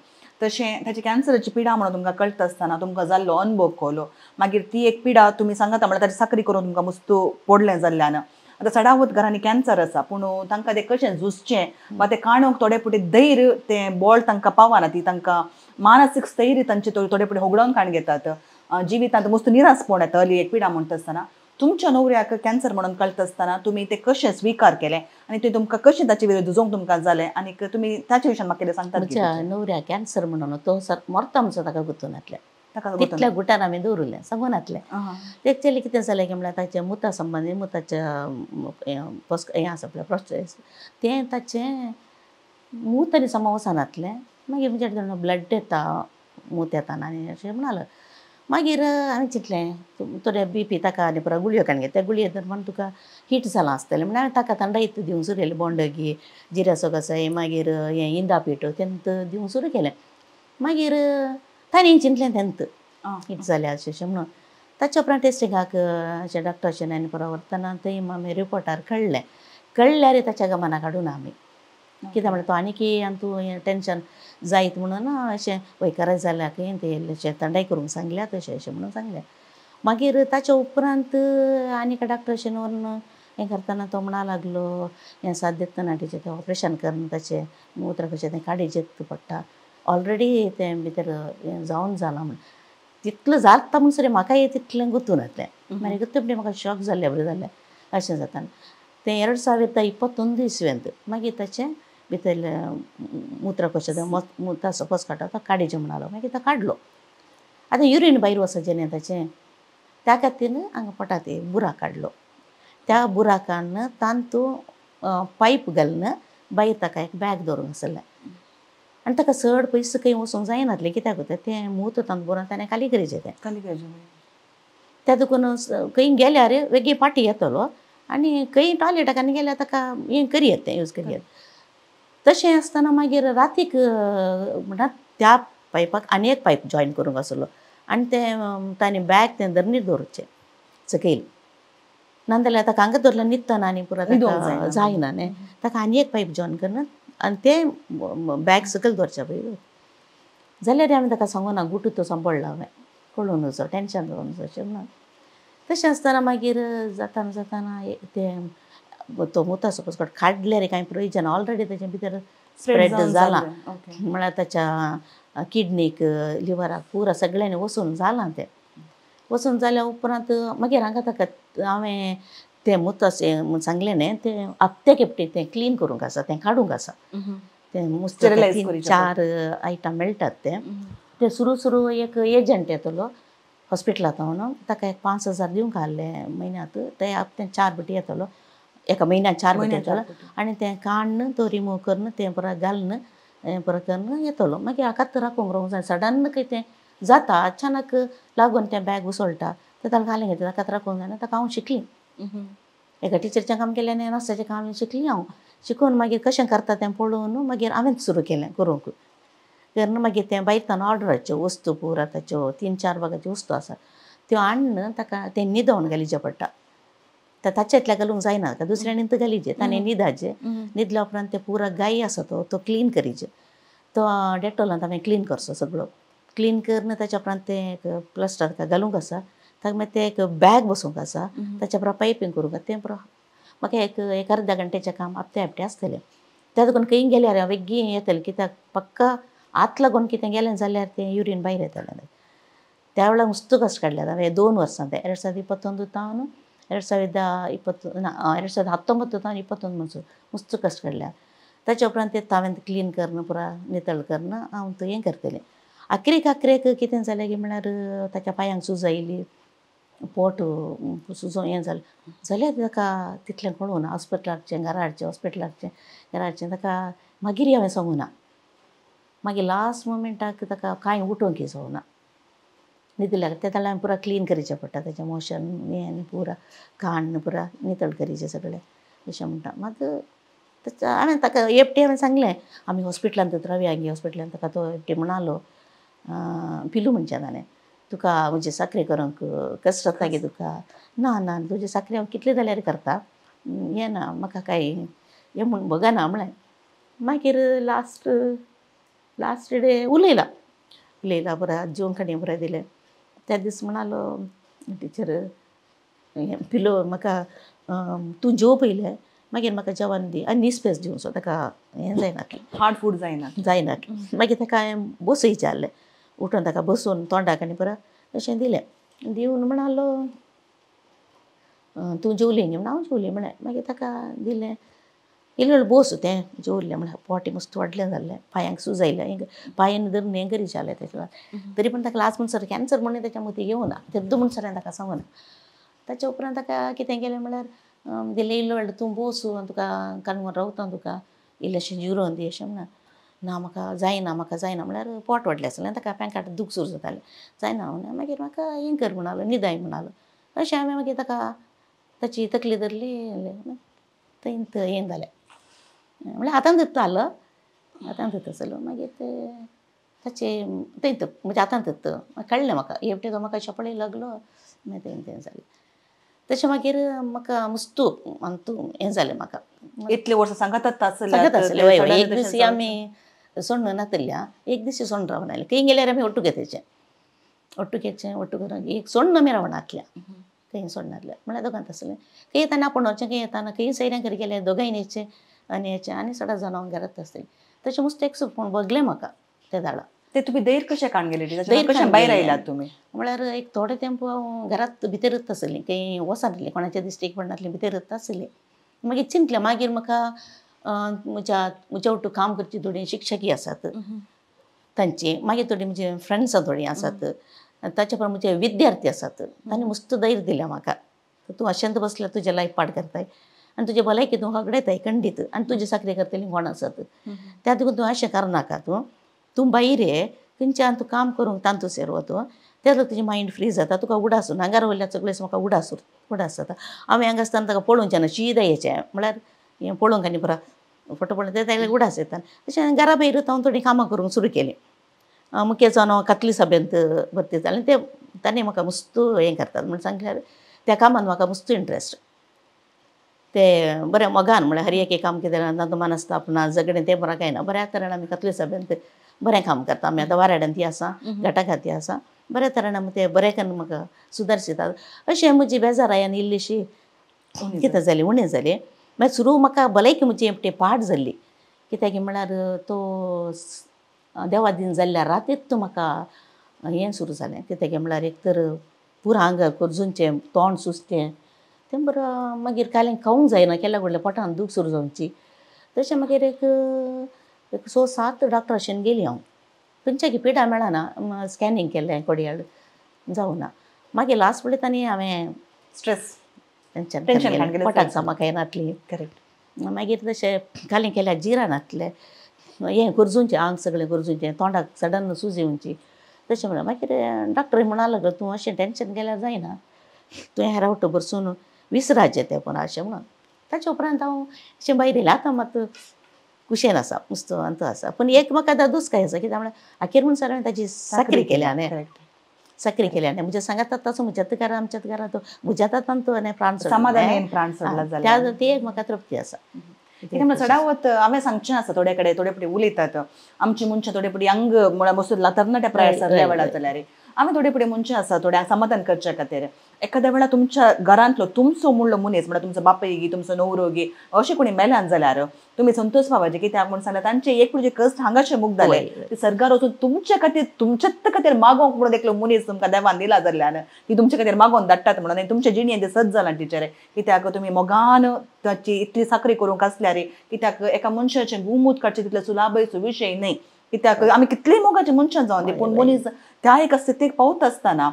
Speaker 1: तशें ताची कॅन्सराची पिडा म्हणून तुमकां कळटा आसतना तुमकां जाल्लो अनुभव कळ्ळो, मागीर ती एक पिडा तुमी सांगता म्हळ्यार ताची साकरी करून तुमकां मस्त पडलें जाल्ल्यान. आतां चडावत घरांनी कॅन्सर आसा, पूण तांकां तें कशें झुजचें वा तें काणूंक थोडे फुडें धैर्य तें बळ तांकां पावना, ती तांकां मानसीक स्थैर्य तांचे थोडे फुडें होगडावन काण घेतात, जिवितांत मस्त निरासपण येता अली एक पिडा म्हणटा आसतना. तुमच्या नवऱ्याक कॅन्सर म्हणून कळटा आसतना तुमी ते कशें स्विकार केलें आनी ते तुमकां कशें ताचे विरुद्ध झुजोवंक तुमकां जालें आनी तुमी ताचे विशयान म्हाका कितें सांगतात?
Speaker 2: म्हज्या नवऱ्या कॅन्सर म्हणून तो सर मरता म्हणचो ताका गुंतून नासलें, तितल्या गुटान आमी दवरिल्लें सांगून नासलें. एक्चुअली कितें जालें की म्हळ्यार ताचें मुता संबंदी मुताच्या हें आसा पळय प्रोस्टेट, तें ताचें मूत आनी समा वचनासलें. मागीर म्हज्या ब्लड येता मूत येताना आनी अशें म्हणालो. मागीर हांवें चिंतलें थोडे बी पी ताका आनी परत गुळयो काडून घेता, त्या गुळये दरम्यान तुका हीट जालां आसतलें म्हणून हांवें ताका थंडायत दिवंक सुरू केलें, बोंडगी जिऱ्याचो कसाय मागीर हें इंदा पीठ तेंत दिवंक सुरू केलें. मागीर ताणें चिंतलें तेंत हीट जाल्या अशें अशें म्हणून. ताच्या उपरांत टेस्टिंगाक अशें डॉक्टराचें आनी परत व्हरतना थंय आमी रिपोर्टार कळ्ळें, कळ्ळ्यार ताच्या गमनाक हाडूना आमी, कित्याक म्हळ्यार तो आनीक आनी तूं हें टेंशन जायत म्हणून अशें वयकाराय जाल्या खंय ते अशें थंडाय करूंक सांगल्या तशें अशें म्हणून सांगलें. मागीर ताच्या उपरांत आनी एका डॉक्टराशेन व्हरून हें करतना तो म्हणा लागलो हें साथ दितना टिचर तें ऑपरेशन करून ताचें मूत्र कशें तें काडीचें पडटा, ऑलरेडी तें भितर हें जावन जालां म्हण तितलो जाता म्हणसर म्हाकाय तितलें गुंतून नासलें. मागीर गुंतून म्हाका शॉक जाल्लें बरें जालें अशें जाता. तें 2021 इस्वेंत मागीर ताचें भितरलें मूत्रकोश मुताचो कस काडटा तो काडीचें म्हणालो, मागीर तो काडलो. आतां युरीन भायर वचचें न्ही ताचें, त्या खातीर हांगा पोटांत एक बुराक काडलो, त्या बुराकान तातूंत पायप घालून भायर ताका एक बॅग दवरूंक आसलें आनी ताका चड पयस खंय वचूंक जायनासलें, कित्याक तें मूत तांकां बरोवन ताणें खाली करचें तें
Speaker 1: खाली करचें,
Speaker 2: त्या देखून खंय गेल्यार वेगळी पाटी येतलो आनी खंय टॉयलेटाक आनी गेल्यार ताका हें करयेत तें यूज करयेत. तशें आसतना मागीर रातीक म्हणटा त्या पायपाक आनी एक पायप जॉयन करूंक आसलो आनी तें ताणें बॅग तें धरणीर दवरचें सकयल, नाजाल्यार ताका हांगा दवरल्यार न्हिदतना आनी पुरो जायना न्ही, ताका आनी एक पायप जॉयन करून आनी तें बॅग सकयल दवरचें पळय. जाल्यार आमी ताका सांगूना गुटू तो सांपडला हांवें कळून वचो टेंशन जावन वचो अशें म्हणून. तशें आसतना मागीर जाताना जाताना तें तो मुताचो पसकट काडल्यार कांय प्रयोजन ऑलरेडी ताचे भितर स्प्रेड जालां, म्हळ्यार ताच्या किडनीक लिवराक पुरा सगळ्यांनी वचून जालां. तें वचून जाल्या उपरांत मागीर हांगा ताका हांवें तें मुताचें सांगलें न्ही तें हप्त्या खेपटी तें क्लीन करूंक आसा, तें काडूंक आसा, तें मुस्त 3-4 आयटम मेळटात तें. तें सुरू सुरू एक एजंट येतलो हॉस्पिटलांत हांव ताका एक 5,000 दिवंक आहले म्हयन्यांत, ते तें 4 बटी येतलो एका म्हयन्याक 4 बटी येतलो आनी तें काडून तो रिमूव करून तें परत घालून परत करून येतलो. मागीर हाका तर राखूंक रावूंक जाय, सडन खंय तें जाता अचानक लागून तें बॅग उसळटा तें ताका घालें घेता, ताका राखूंक जायना. ताका हांव शिकली एका टिचरचें काम केलें आनी नास्त्याचें काम शिकली हांव, शिकून मागीर कशें करता तें पळोवन मागीर हांवें सुरू केलें करूंक. करून मागीर तें भायरतान ऑर्डराच्यो वस्तू पुरा ताच्यो 3-4 भागाच्यो वस्तू आसा त्यो हाडून ताका तें न्हिदोवन घालीचें पडटा, ताच्या घालूंक जायना, दुसऱ्यांनी तर घालीचे ताणें न्हिदाचें, न्हिदल्या उपरांत तें पुरा गाय आसा तो तो क्लीन करीचे, तो डेटॉलांत हांवें क्लीन करचो सगळो, क्लीन करून ताच्या उपरांत तें एक प्लास्टर ताका घालूंक आसा, ताका मागीर तें एक बॅग बसोवंक आसा, ताच्या उपरांत पायपींग करूंक आसा. तें म्हाका एक एक अर्द्या घंट्याचें काम आपटे आपटे आसतलें. त्या देखून खंय गेल्यार हांव बेगीन येतलें, कित्याक पक्का हात लागून कितें गेलें जाल्यार तें युरीन भायर येतलें. त्या वेळार मस्त कश्ट काडल्यात हांवें 2 वर्सां, तें 2021 तावन 2020 ना 2019 तावन 21 म्हणसर मस्त कश्ट काडल्या. ताच्या उपरांत तें हांवें क्लीन करून पुरा नितळ करून हांव तें हें करतलें. आखरेक आखरेक कितें जालें की म्हळ्यार ताच्या पांयांक सूज आयली, पोट सुजोवन हें जालें जाल्यार ताका तितलें कळूं ना, हॉस्पिटलाचें घरा हाडचें, हॉस्पिटलाचें घरा हाडचें, ताका मागीर हांवें सांगूं ना. मागीर लास्ट मुमेंटाक ताका कांय उठोवंक जावना, न्हिदल्यार तें जाल्यार पुरा क्लीन करचें पडटा, ताचें मोशन हें पुरा कान पुरा नितळ करचें सगळें अशें म्हणटा. मात ताच्या हांवें ताका एकटें हांवें सांगलें आमी हॉस्पिटलांत रावया गे, हॉस्पिटलांत ताका तो एकटें म्हणालो पिलू म्हणचें ताणें तुका म्हजी साकरी करूंक कश्ट जाता गे तुका, ना ना तुजी साकरी हांव कितली जाल्यार करता, हें ना म्हाका कांय हें म्हूण बगना म्हळें. मागीर लास्ट लास्ट डे उलयला उलयला बरें जेवण खाणी बरें दिलें. त्या दीस म्हणालो टिचर हें पिलो म्हाका तूं जेव पयलें मागीर म्हाका जेवण दी आनी निस्पेस दिवचो, ताका हें जायनासलें,
Speaker 1: हार्ड फूड जायना
Speaker 2: जायनासलें. मागीर ताका हांवें बसयचें आहलें, उठून ताका बसून तोंडाक आनी परत अशें दिलें. दिवन म्हणालो तूं जेवली न्ही, म्हण हांव जेवली म्हळें. मागीर ताका दिलें इल्लें इल्लें बोस तें जेवलें म्हळ्यार पोट मस्त व्हडलें जाल्लें, पांयांक सूज आयलें, पांयन धरून हें करीत जालें तेच्या तरी पण ताका लास्ट म्हणसर कॅन्सर म्हणून ताच्या मतीं येवना, तेद्दो म्हणसर हांवें ताका सांगूना. ताच्या उपरांत ताका कितें केलें म्हळ्यार दिलें इल्लो व्हडलें तूं बोस तुका कानून रावता तुका इल्लेशें जिरोवन दी अशें म्हणा, ना म्हाका जायना म्हाका जायना म्हळ्यार पोट व्हडलें आसलें ताका पेंकाट दूख सुरू जातालें, जायना म्हणून मागीर म्हाका हें कर म्हणालो न्हिदाय म्हणालो. अशें हांवें मागीर ताका ताची तकली धरली, थंय हें जालें म्हळ्यार हातान धरता आलो, हातान धरता आसलो मागीर ते ताचे थंय म्हणजे हातान धरता कळ्ळें म्हाका एकटे तो म्हाका शेपडे लागलो, मागीर तें तें जालें. तशें मागीर म्हाका मुस्तू अंतू हें जालें म्हाका.
Speaker 1: इतले वर्सां सांगत
Speaker 2: सांगत आसलें वय वय. एक दीस आमी सोडून नातल्या, एक दीस सोडून रावनासलें, खंय गेल्यार आमी ಒಟ್ಟು घेताचें ಒಟ್ಟು घेचें ಒಟ್ಟು करून एक सोडून आमी रावनासल्या, खंय सोडनासलें म्हळ्यार दोगांत आसलें. खंय येताना आपूण वचचें, खंय येताना खंय सैऱ्यां घरा गेल्यार दोगांय न्हेचें आनी हेचें आनी सगळ्या जाणां घरांत आसतलीं. तशें मुस्त एक पूण बगलें म्हाका ते दाडा.
Speaker 1: ते तुमी धैर्य कशें काडून गेले, धैर्य कशें भायर आयलात तुमी?
Speaker 2: म्हळ्यार एक थोडे तेंप हांव घरांत भितरच आसलें, खंय वचनासलें, कोणाच्या दिश्टीक पडनासलें, भितरच आसलें. मागीर चिंतलें मागीर म्हाका म्हज्या म्हज्या वटू काम करची थोडीं शिक्षकी आसात तांची, मागीर थोडीं म्हजी फ्रेंड्सां थोडीं आसात, ताच्या प्रमाण म्हजे विद्यार्थी आसात, तांणी मस्त धैर्य दिलें म्हाका. तूं अशेंत बसल्यार तुजें लायफ पाड करताय आनी तुजे भलायकी तूं होगडायताय खंडीत, आनी तुजी साकरी करतली कोण आसात, त्या देखून तूं अशें करनाका, तूं तूं भायर ये खंयच्यान तूं काम करूंक तांतू सेर वता, तेन्ना तुजें मायंड फ्री जाता, तुका उडास उरना. हांगा वयल्या सगळें म्हाका उडास उडास जाता. हांवें हांगा आसतना ताका पळोवचें ना, शीदा येचें म्हळ्यार हें पळोवंक आनी पुरा फोटो पळोवन ते ताका उडास येता. तशें घरा भायर हांव थोडीं कामां करूंक सुरू केलीं. मुखेल जावन हांव कातली सभेंत भरती जालें, ते ताणें म्हाका मस्त हें करतात म्हण सांगल्यार त्या कामान म्हाका मस्त इंट्रस्ट, ते बरें मोगान म्हळ्यार हर एक काम कितें तातूंत मनस्ताप ना झगडें तें बरें कांय ना, बऱ्या तरेन आमी कातली सभेंत बरें काम करता. आमी आतां वाराड्यान ती आसा, घाटा खाती आसा, बऱ्या तरेन आमी ते बरें करून म्हाका सुदारशितात. अशें म्हजी बेजाराय आनी इल्लीशी कितें जाली उणें जाली. मागीर सुरू म्हाका भलायकी म्हजी एकटी पाड जाल्ली, कित्याक म्हळ्यार तो देवा दीन जाल्ल्या रातीत म्हाका हें सुरू जालें. कित्याक म्हळ्यार एक तर पुरा आंगार करजुनचें तोंड सुजतें तें बरें, मागीर कांय खावंक जायना, केल्या व्हडल्या पोटान दूख सुरू जावची. तशें मागीर एक एक 6-7 डॉक्टराशेन गेली हांव, खंयच्या पिडा मेळना, स्कॅनिंग केलें कोडयाळ जावना. मागीर लास्ट पळयता आनी हांवें
Speaker 1: स्ट्रेस
Speaker 2: टेन्शन पोटाक सामा कांय नातली.
Speaker 1: करेक्ट.
Speaker 2: मागीर तशें खाली केल्यार जिरा नातलें, हें गरजूंचें आंग सगळें गरजूंचें, तोंडाक सडन सूज येवची तशें म्हणल्यार. मागीर डॉक्टर म्हणा लागलो तूं अशें टेन्शन केल्यार जायना, तुवें हेर आवट बसून विसराचें तें पण अशें म्हणून. ताच्या उपरांत हांव अशें भायर येयलें. आतां मात कुशेन आसा, मस्त अंत आसा, पूण एक म्हाका दादूस काय आसा कित्याक म्हळ्यार आखेर म्हणसर हांवें ताची साकरी केल्या न्ही, साकरी केल्या न्ही म्हज्या सांगात तसो म्हज्या घरा आमच्याच घरांत म्हज्या तातूंत तो आनी प्राण
Speaker 1: समाधान प्राण सोडला
Speaker 2: त्या ती एक म्हाका तृप्ती आसा.
Speaker 1: कित्याक म्हळ्यार चडावत हांवें सांगचें आसा थोड्या कडेन थोडे फावटी उलयतात आमची मनशां थोडे फावटी यंग म्हळ्यार बसून तरणाट्या प्राय सरल्या वेळार जाल्यार आमी थोडे फावटी मनशां आसा थोड्यांक समाधान करच्या खातीर एखाद्या वेळार तुमच्या घरांतलो तुमचो म्हणलो मनीस म्हळ्यार तुमचो बापूय गी तुमचो नवरो गी अशें कोणी मेल्यान जाल्यार तुमी संतोष पावाचे कित्याक म्हूण सांगल्यार तांचे एक जे कश्ट हांगाचे मुख जाले ते सरकार वचून तुमच्या खातीर तुमच्याच खातीर मागोवंक म्हणून एकलो मनीस तुमकां देवान दिला जाल्ल्यान ती तुमच्या खातीर मागोवन धाडटात म्हणून आनी तुमच्या जिणेंत सज जालां टिचर कित्याक तुमी मोगान ताची इतली साकरी करूंक आसल्यार कित्याक एका मनशाचें गुमूत काडचें तितलें सुलाभयचो विशय न्हय कित्याक आमी कितलीय मोगाची मनशां जावन दी पूण मनीस त्या एका स्थितीक पावता आसतना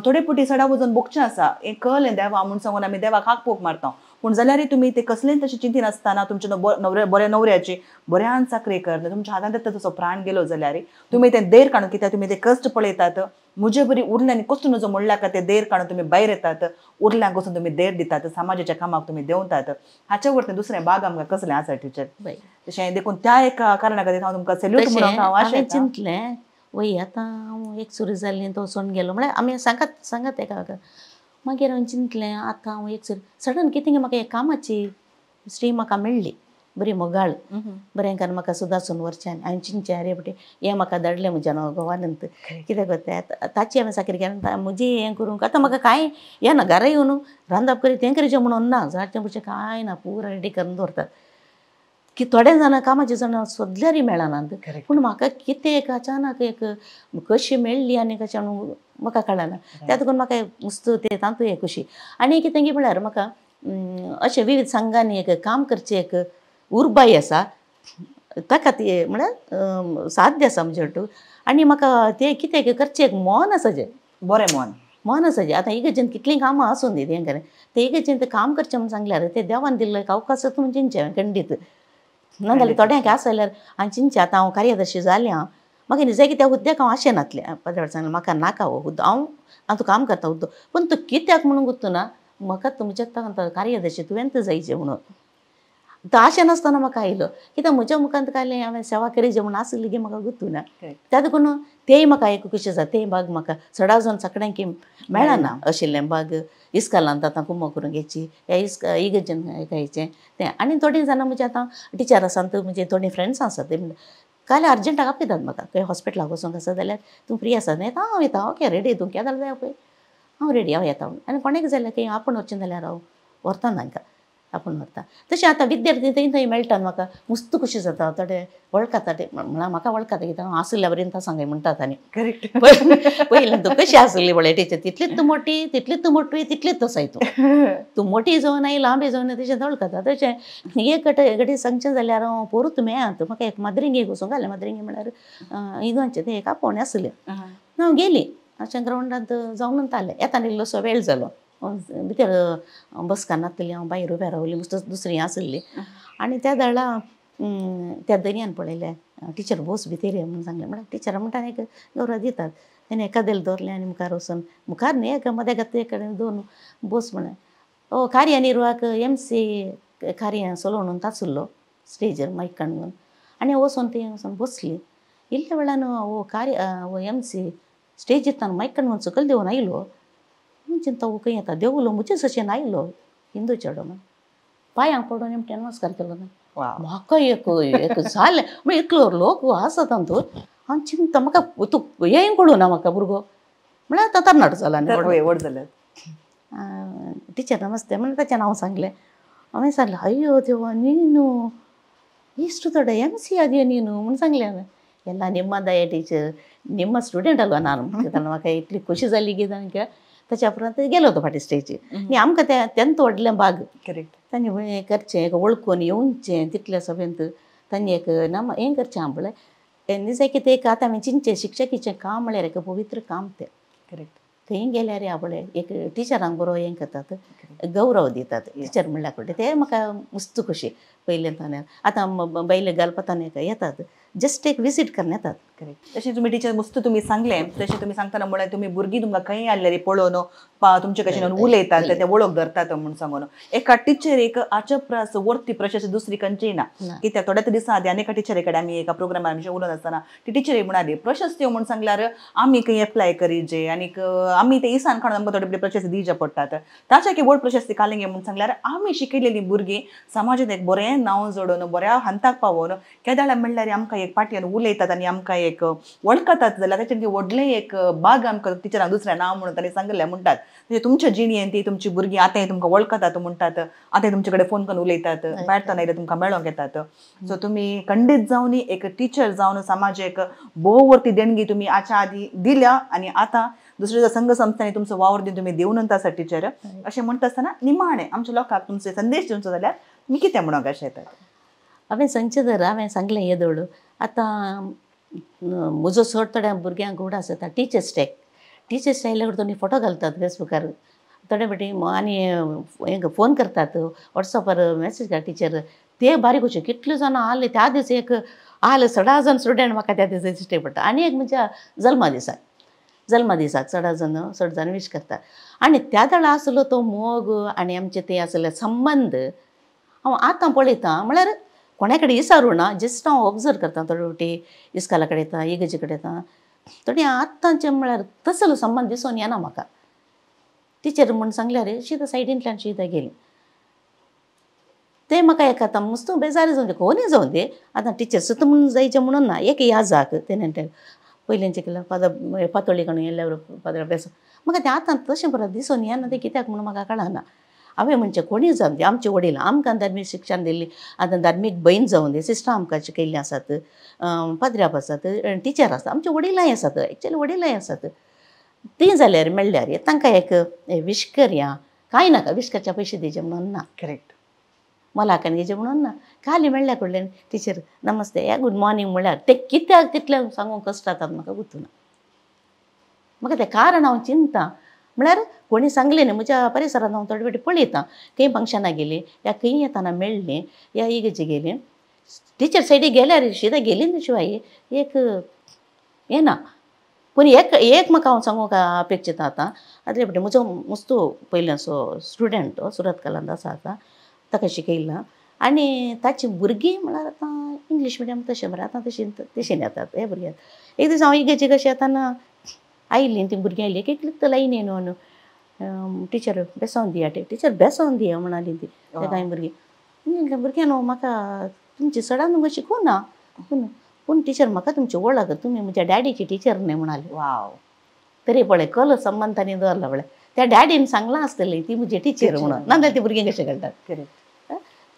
Speaker 1: थोडे फावटी सडा वचून भोगचें आसा हें कळ्ळें देवा म्हूण सांगून आमी देवाक हाक पोक मारता पूण जाल्यारय तुमी ते कसलेंच तशें चिंतीन आसतना तुमच्या नवऱ्या बऱ्या नवऱ्याची बऱ्यान चाकरी कर तुमच्या हातांत तसो प्राण गेलो जाल्यार तुमी ते देर काडून कित्याक तुमी ते कश्ट पळयतात म्हजे बरी उरल्या आनी कसो नजो म्हणल्यार का ते देर काडून तुमी भायर येतात उरल्यांक वचून तुमी देर दितात समाजाच्या कामाक तुमी देंवतात हाचे वरतें दुसरें बाग आमकां कसलें आसा टिचर तशें देखून त्या एका कारणा खातीर हांव तुमकां सॅल्यूट म्हणून हांव आशें
Speaker 2: चिंतलें वय आतां हांव एक सुरू जालें तो वचून गेलो म्हळ्यार आमी सांगात सांगात एका मागीर हांवें चिंतलें आतां हांव एक सुरू सडन कितें म्हाका एक कामाची स्त्री म्हाका मेळ्ळी बरी मोगाळ बरें कारण म्हाका सुदासून व्हरचें आनी हांवें चिंतचें अरे बटे हें म्हाका धाडलें म्हज्या नांव गोवानंत कितें करता ताची हांवें साकरी केली म्हजी हें करूंक आतां म्हाका कांय हें ना घरा येवन रांदप करी तें करीचें म्हणून ना झाडचें पुडचें कांय ना पुरा रेडी करून दवरतात की थोडे जाणां कामाचे जाणां सोदल्यारय मेळनात पूण म्हाका कितें एक अचानक एक कशी मेळ्ळी आनी कशें म्हणून म्हाका कळना त्या देखून म्हाका मस्त ते तातूंत एक खुशी आनी कितें की म्हळ्यार म्हाका अशें विविध संघांनी एक काम करचें एक उर्बाय आसा ताका ती म्हळ्यार साध्य आसा म्हजें हट्टू आनी म्हाका तें कितें करचें एक मन आसा जें
Speaker 1: बरें मन
Speaker 2: मन आसा जें आतां इगर्जेन कितलीं कामां आसून दी तें करें तें इगर्जेन तें काम करचें म्हूण सांगल्यार तें देवान दिल्लो एक अवकाश म्हूण चिंतचें हांवें खंडीत ना जाल्यार थोड्यांक आसा जाल्यार हांवें चिंतचें आतां हांव कार्यदर्शी जालें हांव म्हाका निजाय कित्याक हुद्द्याक हांव आशें नासलें पदर सांगलें म्हाका नाका हो हुद्दो हांव हांव तूं काम करता हुद्दो पूण तूं कित्याक म्हणून गुत्तू ना म्हाका तुमच्या कार्यदर्शी तुवें जायचें म्हणून तो आशें नासतना म्हाका आयलो कित्याक म्हज्या मुखांत काडलें हांवें सेवा करीचे म्हणून आसली की म्हाका गुत्तू ना त्या देखून तेय म्हाका एक खुशी आसा तेय बाग म्हाका चडा जावन सगळ्यांक मेळना आशिल्लें बाग इस्कालांत आतां कुमो करूंक घेची ह्या इस्का इगर्जेन गायचें तें आनी थोडीं जाणां म्हणजे आतां टिचर आसात म्हणजे थोडीं फ्रेंड्स आसात ते काल अर्जंटाक आपयतात म्हाका खंय हॉस्पिटलाक वचोंक आसा जाल्यार तूं फ्री आसा न्ही हांव येता ओके रेडी तूं केन्ना जाय पळय हांव रेडी हांव येता आनी कोणाक जाल्यार खंय आपूण वचचें जाल्यार हांव व्हरता तांकां आपूण व्हरता तशें आतां विद्यार्थी थंय थंय मेळटात म्हाका मस्त खुशी जाता थोडे वळखाता ते म्हळ्यार म्हाका वळखाता कित्याक हांव आशिल्ल्या बरें सांगाय म्हणटात आनी
Speaker 1: करेक्ट
Speaker 2: पयलें तूं कशी आसली पळय टिचर तितलीच तूं मोटी तितलीच तूं मोटी तितलीच तसाय तूं तूं मोटी जावन आनी लांबी जावन तशें वळखता तशें एक घडी सांगचें जाल्यार हांव पोरूत मेळ्ळां म्हाका एक माद्रिंगेक वचूंक घालें माद्रिंगे म्हळ्यार इगोंचें तें एक आपोवणें आसलें हांव गेली अशें ग्रावंडांत जावन आलें येताना इल्लोसो वेळ जालो भितर बसका नासली हांव भायर उबें रावली मस्त दुसरी आसली आनी त्या वेळा त्या दर्यान पळयलें टिचर बोस भितर म्हणून सांगलें म्हळ्यार टिचर म्हणटा एक गौरव दितात तेणें एकादेल दवरलें आनी मुखार वचून मुखार न्ही एका मदें घातले कडेन दोन बोस म्हणलें ओ कार्य निर्वाहक एम सी कार्य चलोवन तासुल्लो स्टेजीर मायक काडून आनी वचून ती वचून बसली इल्ल्या वेळान ओ कार्य ओ एम सी स्टेजीर तान मायक काडून सकयल देंवन आयलो चिंता खंय येता देवलो म्हजे सशेन आयलो हिंदू चेडो म्हण पांयांक पडून निमटे नमस्कार केलो ना म्हाका एक एक जालें म्हळ्यार इतलो लोक आसा तातूंत हांव चिंता म्हाका तूं हेंय कळूं ना म्हाका भुरगो म्हळ्यार आतां तरणाटो जाला
Speaker 1: आनी व्हड जाल्यार
Speaker 2: टिचर नमस्ते म्हणून ताचें नांव सांगलें हांवें सांगलें अय्यो देवा नीनु ಇಷ್ಟು ದೊಡ್ಡ ಎಮ್ ಸಿ ಅದೆಯಾ ನೀನು म्हणून सांगलें हांवें ಎಲ್ಲ ನಿಮ್ಮದಯ टीचर निम्मा स्टुडंट आलो ನಾನು म्हाका इतली खुशी जाली की तांकां ताच्या उपरांत गेलो तो फाटीं स्टेजीर आनी आमकां तें तेंच व्हडलें भाग
Speaker 1: करेक्ट
Speaker 2: तांणी हें करचें एक वळखून येवचें तितल्या सभेंत तांणी एक ना हें करचें आं पळय निजाय कितें एक आतां हांवें चिंतचें शिक्षकीचें काम म्हळ्यार एक पवित्र काम तें
Speaker 1: करेक्ट
Speaker 2: खंय गेल्यार या पळय एक टिचरांक बरो हें करतात गौरव दितात टिचर म्हणल्यार कडेन तें म्हाका मस्त खुशी पयलें आतां बायले घालपातान येतात जस्ट एक विजीट करून येतात
Speaker 1: करेक्ट तशें तुमी टिचर मस्त तुमी सांगलें तशें तुमी सांगतना म्हळ्यार तुमी भुरगीं तुमकां खंय आसलेली पळोवन तुमचे कशें उलयतात ते वळख धरतात म्हूण सांगून एका टिचर एक आच्या प्रास वर्ती प्रशस्ती दुसरी खंयची ना कित्याक थोड्याच दिसां आदी आनी एका टिचरी कडेन आमी एका प्रोग्रामार आमचे उलोवन आसतना ती टिचरी म्हणाली प्रशस्ती म्हूण सांगल्यार आमी खंय एप्लाय करीजे आनीक आमी ते इसान काडून आमकां थोडे प्रशस्ती दिवचे पडटात ताच्या की व्हड प्रशस्ती कालिंगे म्हूण सांगल्यार आमी शिकयलेली भुरगीं समाजांत एक बरें बरें नांव जोडून बऱ्या हंताक पावोवन केदाळा म्हणल्यार आमकां एक पाटयान उलयतात आनी आमकां एक वळखतात जाल्यार ताचें व्हडलें एक बाग आमकां टिचरांक दुसरें नांव म्हणून तांणी सांगिल्लें म्हणटात. म्हणजे तुमच्या जिणेन ती तुमची भुरगीं आतांय तुमकां वळखतात म्हणटात, आतांय तुमचे कडेन फोन करून उलयतात, भायर आयल्यार तुमकां मेळोंक येतात. सो तुमी खंडीत जावन एक टिचर जावन समाजाक भोव वरती देणगी तुमी आच्या आदी दिल्या आनी आतां दुसऱ्या संघ संस्थांनी तुमचो वावर दिवन तुमी दिवन आसा टिचर. अशें म्हणटा आसतना निमाणें आमच्या लोकांक तुमचे संदेश दिवचो जाल्यार तुमी कितें म्हणूंक अशें येतात?
Speaker 2: हांवें सांगचें तर हांवें सांगलें येदोळ आतां म्हजो चड थोड्या भुरग्यांक उडास येता टिचर्स डे. टिचर्स डे आयल्यार तुमी फोटो घालतात फेसबुकार थोडे फावटी आनी हें फोन करतात वॉट्सॅपार मॅसेज घाल टिचर ते बारीक अशे कितले जाणां आसले त्या दिसा एक आसले सडा जाण स्टुडंट म्हाका त्या दिसा दिश्टी पडटा. आनी एक म्हज्या जल्मा दिसाक जल्मा दिसाक चड जाण विश करता. आनी त्या वेळार आसलो तो मोग आनी आमचे ते आसले संबंद हांव आतां पळयतां म्हळ्यार कोणा कडेन विचारूं ना, जस्ट हांव ऑब्जर्व करता थोडे फावटी इस्काला कडेन येता इगर्जे कडेन येता थोडी आतांचे म्हळ्यार तसलो संबंद दिसून येना म्हाका. टिचर म्हूण सांगल्यार शीत सायडींतल्यान शीत गेली ते म्हाका एक आतां मस्त बेजारी जावन दे कोणूय जावन दे आतां टिचर सुद्दां म्हणून जायचें म्हणून ना एक याजाक तेणें पयलींचे केल्यार फादर पातोळी काडून येयल्यार फादर बेसो म्हाका तें आतां तशें परत दिसून येना तें कित्याक म्हणून म्हाका कळना. हांवें म्हणचें कोणूय जावन दी आमचे वडील आमकां धार्मीक शिक्षण दिल्ली आतां धार्मीक भयण जावन दी सिस्टरां आमकां शिकयल्लीं आसात पाद्र्याप आसात टिचर आसात आमचे वडिलांय आसात एक्चुअली वडिलांय आसात तीं जाल्यार मेळ्ळ्यार तांकां एक विश करया कांय नाका विश करच्या पयशे दिवचे म्हणून ना
Speaker 1: करेक्ट
Speaker 2: मलाकान घेवचें म्हणून ना खाली मेळ्ळ्या कडल्यान टिचर नमस्ते या गूड मॉर्निंग म्हळ्यार ते कित्याक तितलें सांगूंक कश्ट जातात म्हाका गुतूना. म्हाका तें कारण हांव चिंता म्हळ्यार कोणी सांगलें न्ही म्हज्या परिसरांत हांव थोडे फावटी पळयतां खंय फंक्शनाक गेलीं या खंय येतना मेळ्ळीं या इगर्जे गेलीं टिचर सायडीक गेल्यार शिदा गेली न्ही शिवाय एक येना. पूण एक एक म्हाका हांव सांगूंक अपेक्षिता आतां आदले फावटी म्हजो मस्तो पयल्याचो स्टुडंट सुरत कलांत आसा आतां ताका शिकयलां आनी ताची भुरगीं म्हळ्यार आतां इंग्लीश मिडियम तशें बरें आतां तशें तशें येतात हे भुरग्यांक. एक दीस हांव इगर्जे कशें येतना आयलीं तीं भुरगीं आयलीं एक एकलीं लायनी न्हू टिचर बेसोन दिया टिचर बेसोन दिया म्हणाली ती त्या कांय भुरगीं म्हणलें भुरग्यां न्हू म्हाका तुमची सडान तुमकां शिकूं ना पूण टिचर म्हाका तुमची वळख तुमी म्हज्या डॅडीची टिचर न्ही म्हणाली.
Speaker 1: वाव
Speaker 2: तरी पळय कल संबंद तांणी दवरला पळय त्या डॅडीन सांगलां आसतलें ती म्हजी टिचर म्हणून नाजाल्यार ती भुरगीं कशें कळटात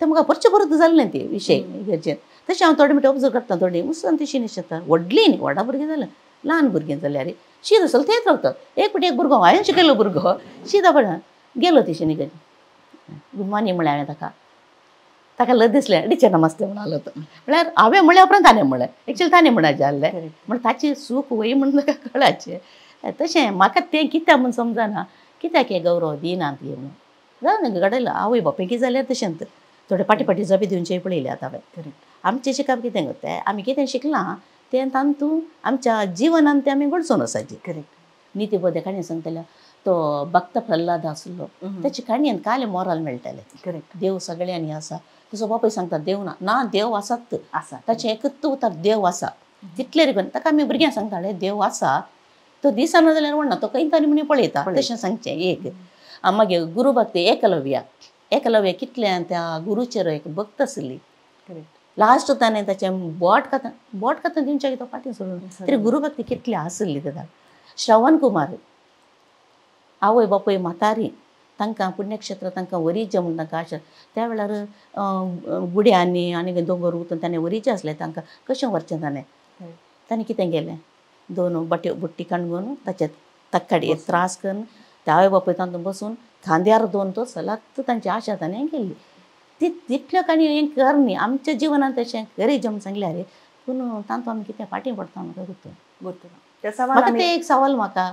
Speaker 2: ते म्हाका परचे परत जाल्लें ते विशय इगर्जेन. तशें हांव थोडे मिनटां ऑब्जर्व करता थोडी मुसान तशी निशेता व्हडली न्ही व्हडा भुरगीं जाल्यार ल्हान भुरगीं जाल्यार शीत आसलो तेच रावतात एक फावटी एक भुरगो हांवें शिकयलो भुरगो शीत पळय गेलो तशी न्ही गूड मॉर्निंग म्हळें हांवें ताका ताका लज दिसलें टिचर नमस्ते म्हणालो तो म्हळ्यार हांवें म्हळ्या उपरांत ताणें म्हळें एक्चुअली ताणें म्हणाचें आहलें म्हण ताची सूख वय म्हण ताका कळाचें. तशें म्हाका तें कित्याक म्हूण समजना कित्याक हें गौरव दिनात गे म्हणून जावं घडयलां आवय बापूय कितें जाल्यार तशें थोडे फाटीं फाटीं जापी दिवचें पळयलें आतां हांवें. आमचें शिकप कितें करता आमी कितें शिकलां तें तातूंत आमच्या जिवनान तें आमी घडचोन वचाचें.
Speaker 1: करेक्ट
Speaker 2: नितीबोध काणी सांगतल्या तो भक्त प्रल्हाद आसलो ताची काणयेन काले मोराल मेळटालें.
Speaker 1: करेक्ट
Speaker 2: देव सगळ्यांनी आसा तुजो बापूय सांगता देव ना ना देव आसात
Speaker 1: आसा
Speaker 2: ताचें एकूच उतर देव आसा तितलें रे ताका आमी भुरग्यांक सांगताले देव आसा तो दिसना जाल्यार म्हणना तो खंय तरी म्हणून पळयता तशें सांगचें एक. मागीर गुरू भक्ती एकलव्य एकलव्य कितलें त्या गुरूचेर एक भक्त आसली लास्ट ताणें ताचें बोट खाता बोट खाता दिवच्या तो फाटीं सोडून तरी गुरू भक्ती कितली आसली तेदा. श्रवण कुमार आवय बापूय म्हातारी तांकां पुण्यक्षेत्र तांकां वरीचें म्हूण तांकां आशा त्या वेळार गुड्यांनी आनी दोंगर उतून ताणें वरीचें आसलें तांकां कशें व्हरचें ताणें ताणें कितें केलें दोन बट्यो बुट्टी काणगून ताचे तक्काडी त्रास करून त्या आवय बापूय तातूंत बसून खांद्यार दोन तो सलात तांची आशा ताणें केल्ली ती तितल्यो काणी हें कर न्ही आमच्या जिवनांत तशें गरीब म्हूण सांगल्यार पूण तातूंत आमी कितें फाटीं पडटा म्हाका गुत्तून म्हाका तें एक सवाल म्हाका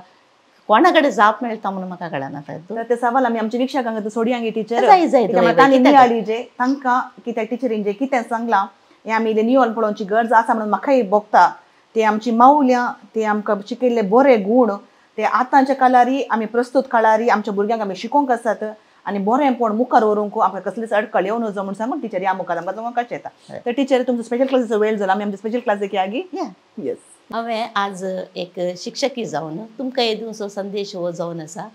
Speaker 2: कोणा कडेन जाप मेळटा म्हणून म्हाका कळना.
Speaker 1: ते सवाल आमी आमच्या वीक्षकांक सोडयांगे टिचर
Speaker 2: जाय जाय
Speaker 1: तांणी नियाळी जे तांकां कित्याक टिचरीन जे कितें सांगलां हें आमी निवळ पळोवची गरज आसा म्हणून म्हाकाय भोगता. ते आमची मावल्यां ते आमकां शिकयल्ले बरे गूण ते आतांच्या काळारी आमी प्रस्तूत काळारी आमच्या भुरग्यांक आमी शिकोवंक आसात आनी बरेंपण मुखार व्हरूंक आमकां कसलीच अडकळ येवं नजो म्हूण सांगून टिचर ह्या मुखार आमकां सांगूंक कशें येता. तर टिचर तुमचो स्पेशल क्लासीचो वेळ जाला आमी आमच्या स्पेशल क्लासीक यागी. येस
Speaker 2: हांवें आज एक शिक्षकी जावन तुमकां येदोसो संदेश हो जावन आसा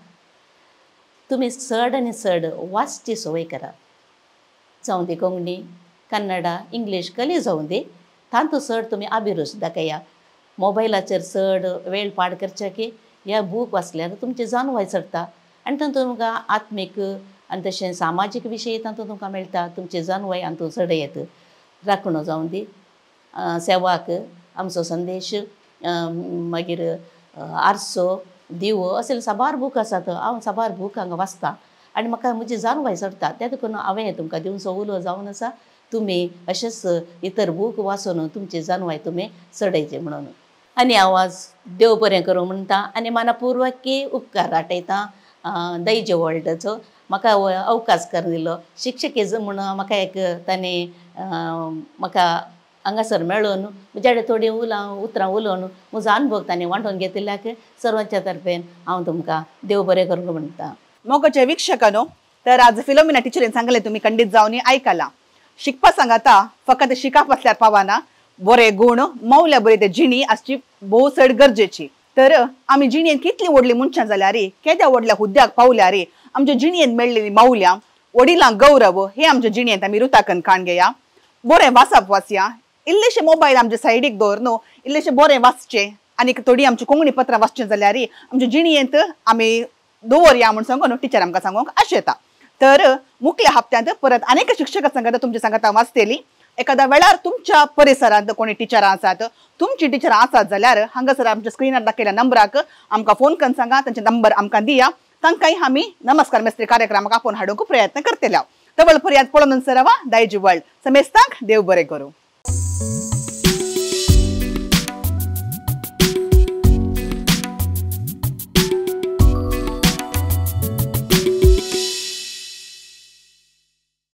Speaker 2: तुमी चड आनी चड वाचची संवय करात जावं ती कोंकणी कन्नडा इंग्लीश कली जावं दी तातूंत चड तुमी अभिरुच दाखया. मोबायलाचेर चड वेळ पाड करचे की ह्या बूक वाचल्यार तुमची जाणवाय चडटा आनी तातूंत तुमकां आत्मीक आनी तशें सामाजीक विशय तातूंत तुमकां मेळटा, तुमची जाणवाय हातूंत चड येता. राखणो जावं दी, सेवाक, आमचो संदेश, मागीर आरसो, दिवो अशे साबार बूक आसात. हांव साबार बूक हांगा वाचता आनी म्हाका म्हजी जाणवाय चडटा. ते देखून हांवें तुमकां दिवचो उलो जावन आसा, तुमी अशेंच इतर बूक वाचून तुमची जाणवाय तुमी चडयची म्हणून. आनी हांव आज देव बरें करूं म्हणटा आनी मनापुर्वकी उपकार आटयता दायज वर्ल्डाचो, म्हाका अवकाश करून दिलो. शिक्षकीच म्हूण म्हाका एक तांणी म्हाका हांगासर मेळून म्हज्या कडेन थोडीं उतरां उलोवन म्हजो अनुभव तांणी वांटून घेतिल्ल्याक सर्वांच्या तर्फेन हांव तुमकां देव बरें करूंक म्हणटा.
Speaker 1: मोगाच्या वीक्षकांनो, तर आज फिलोमिना टिचरीन सांगलें तुमी खंडीत जावन आयकलां. शिकपा सांगाता फकत शिकप आसल्यार पावना, बरे गुण मौल्या बरी ते जिणी आसची भोव चड गरजेची. तर आमी जिणेन कितली व्हडली मनशां जाल्यार, केद्या व्हडल्या हुद्द्याक पावल्यार आमच्या जिणेन मेळ्ळेली मौल्यां, वडिलांक गौरव हे आमच्या जिणेंत आमी रुताकन काण घेया. बरें वाचप वाचया, इल्लेशे मोबायल आमच्या सायडीक दवर न्हू, इल्लेशें बरें वाचचें आनी थोडी आमची कोंकणी पत्रां वाचचें जाल्यार आमच्या जिणेंत आमी दवरया म्हूण सांगून टिचर आमकां सांगूंक आशेता. तर मुखल्या हप्त्यांत परत अनेक शिक्षक सांगता तुमच्या सांगता वाचतली. एखाद्या वेळार तुमच्या परिसरांत कोणी टिचरां आसात, तुमची टिचरां आसात जाल्यार हांगासर आमच्या स्क्रिनार दाखयल्या नंबराक आमकां फोन करून सांगा, तांचे नंबर आमकां दिया, तांकांय आमी नमस्कार मेस्त्री कार्यक्रमाक आपोवन हाडूंक प्रयत्न करतले. तवळ पर्यंत पळोवन सरावा दायजी वर्ल्ड. समेस्तांक देव बरें करूं.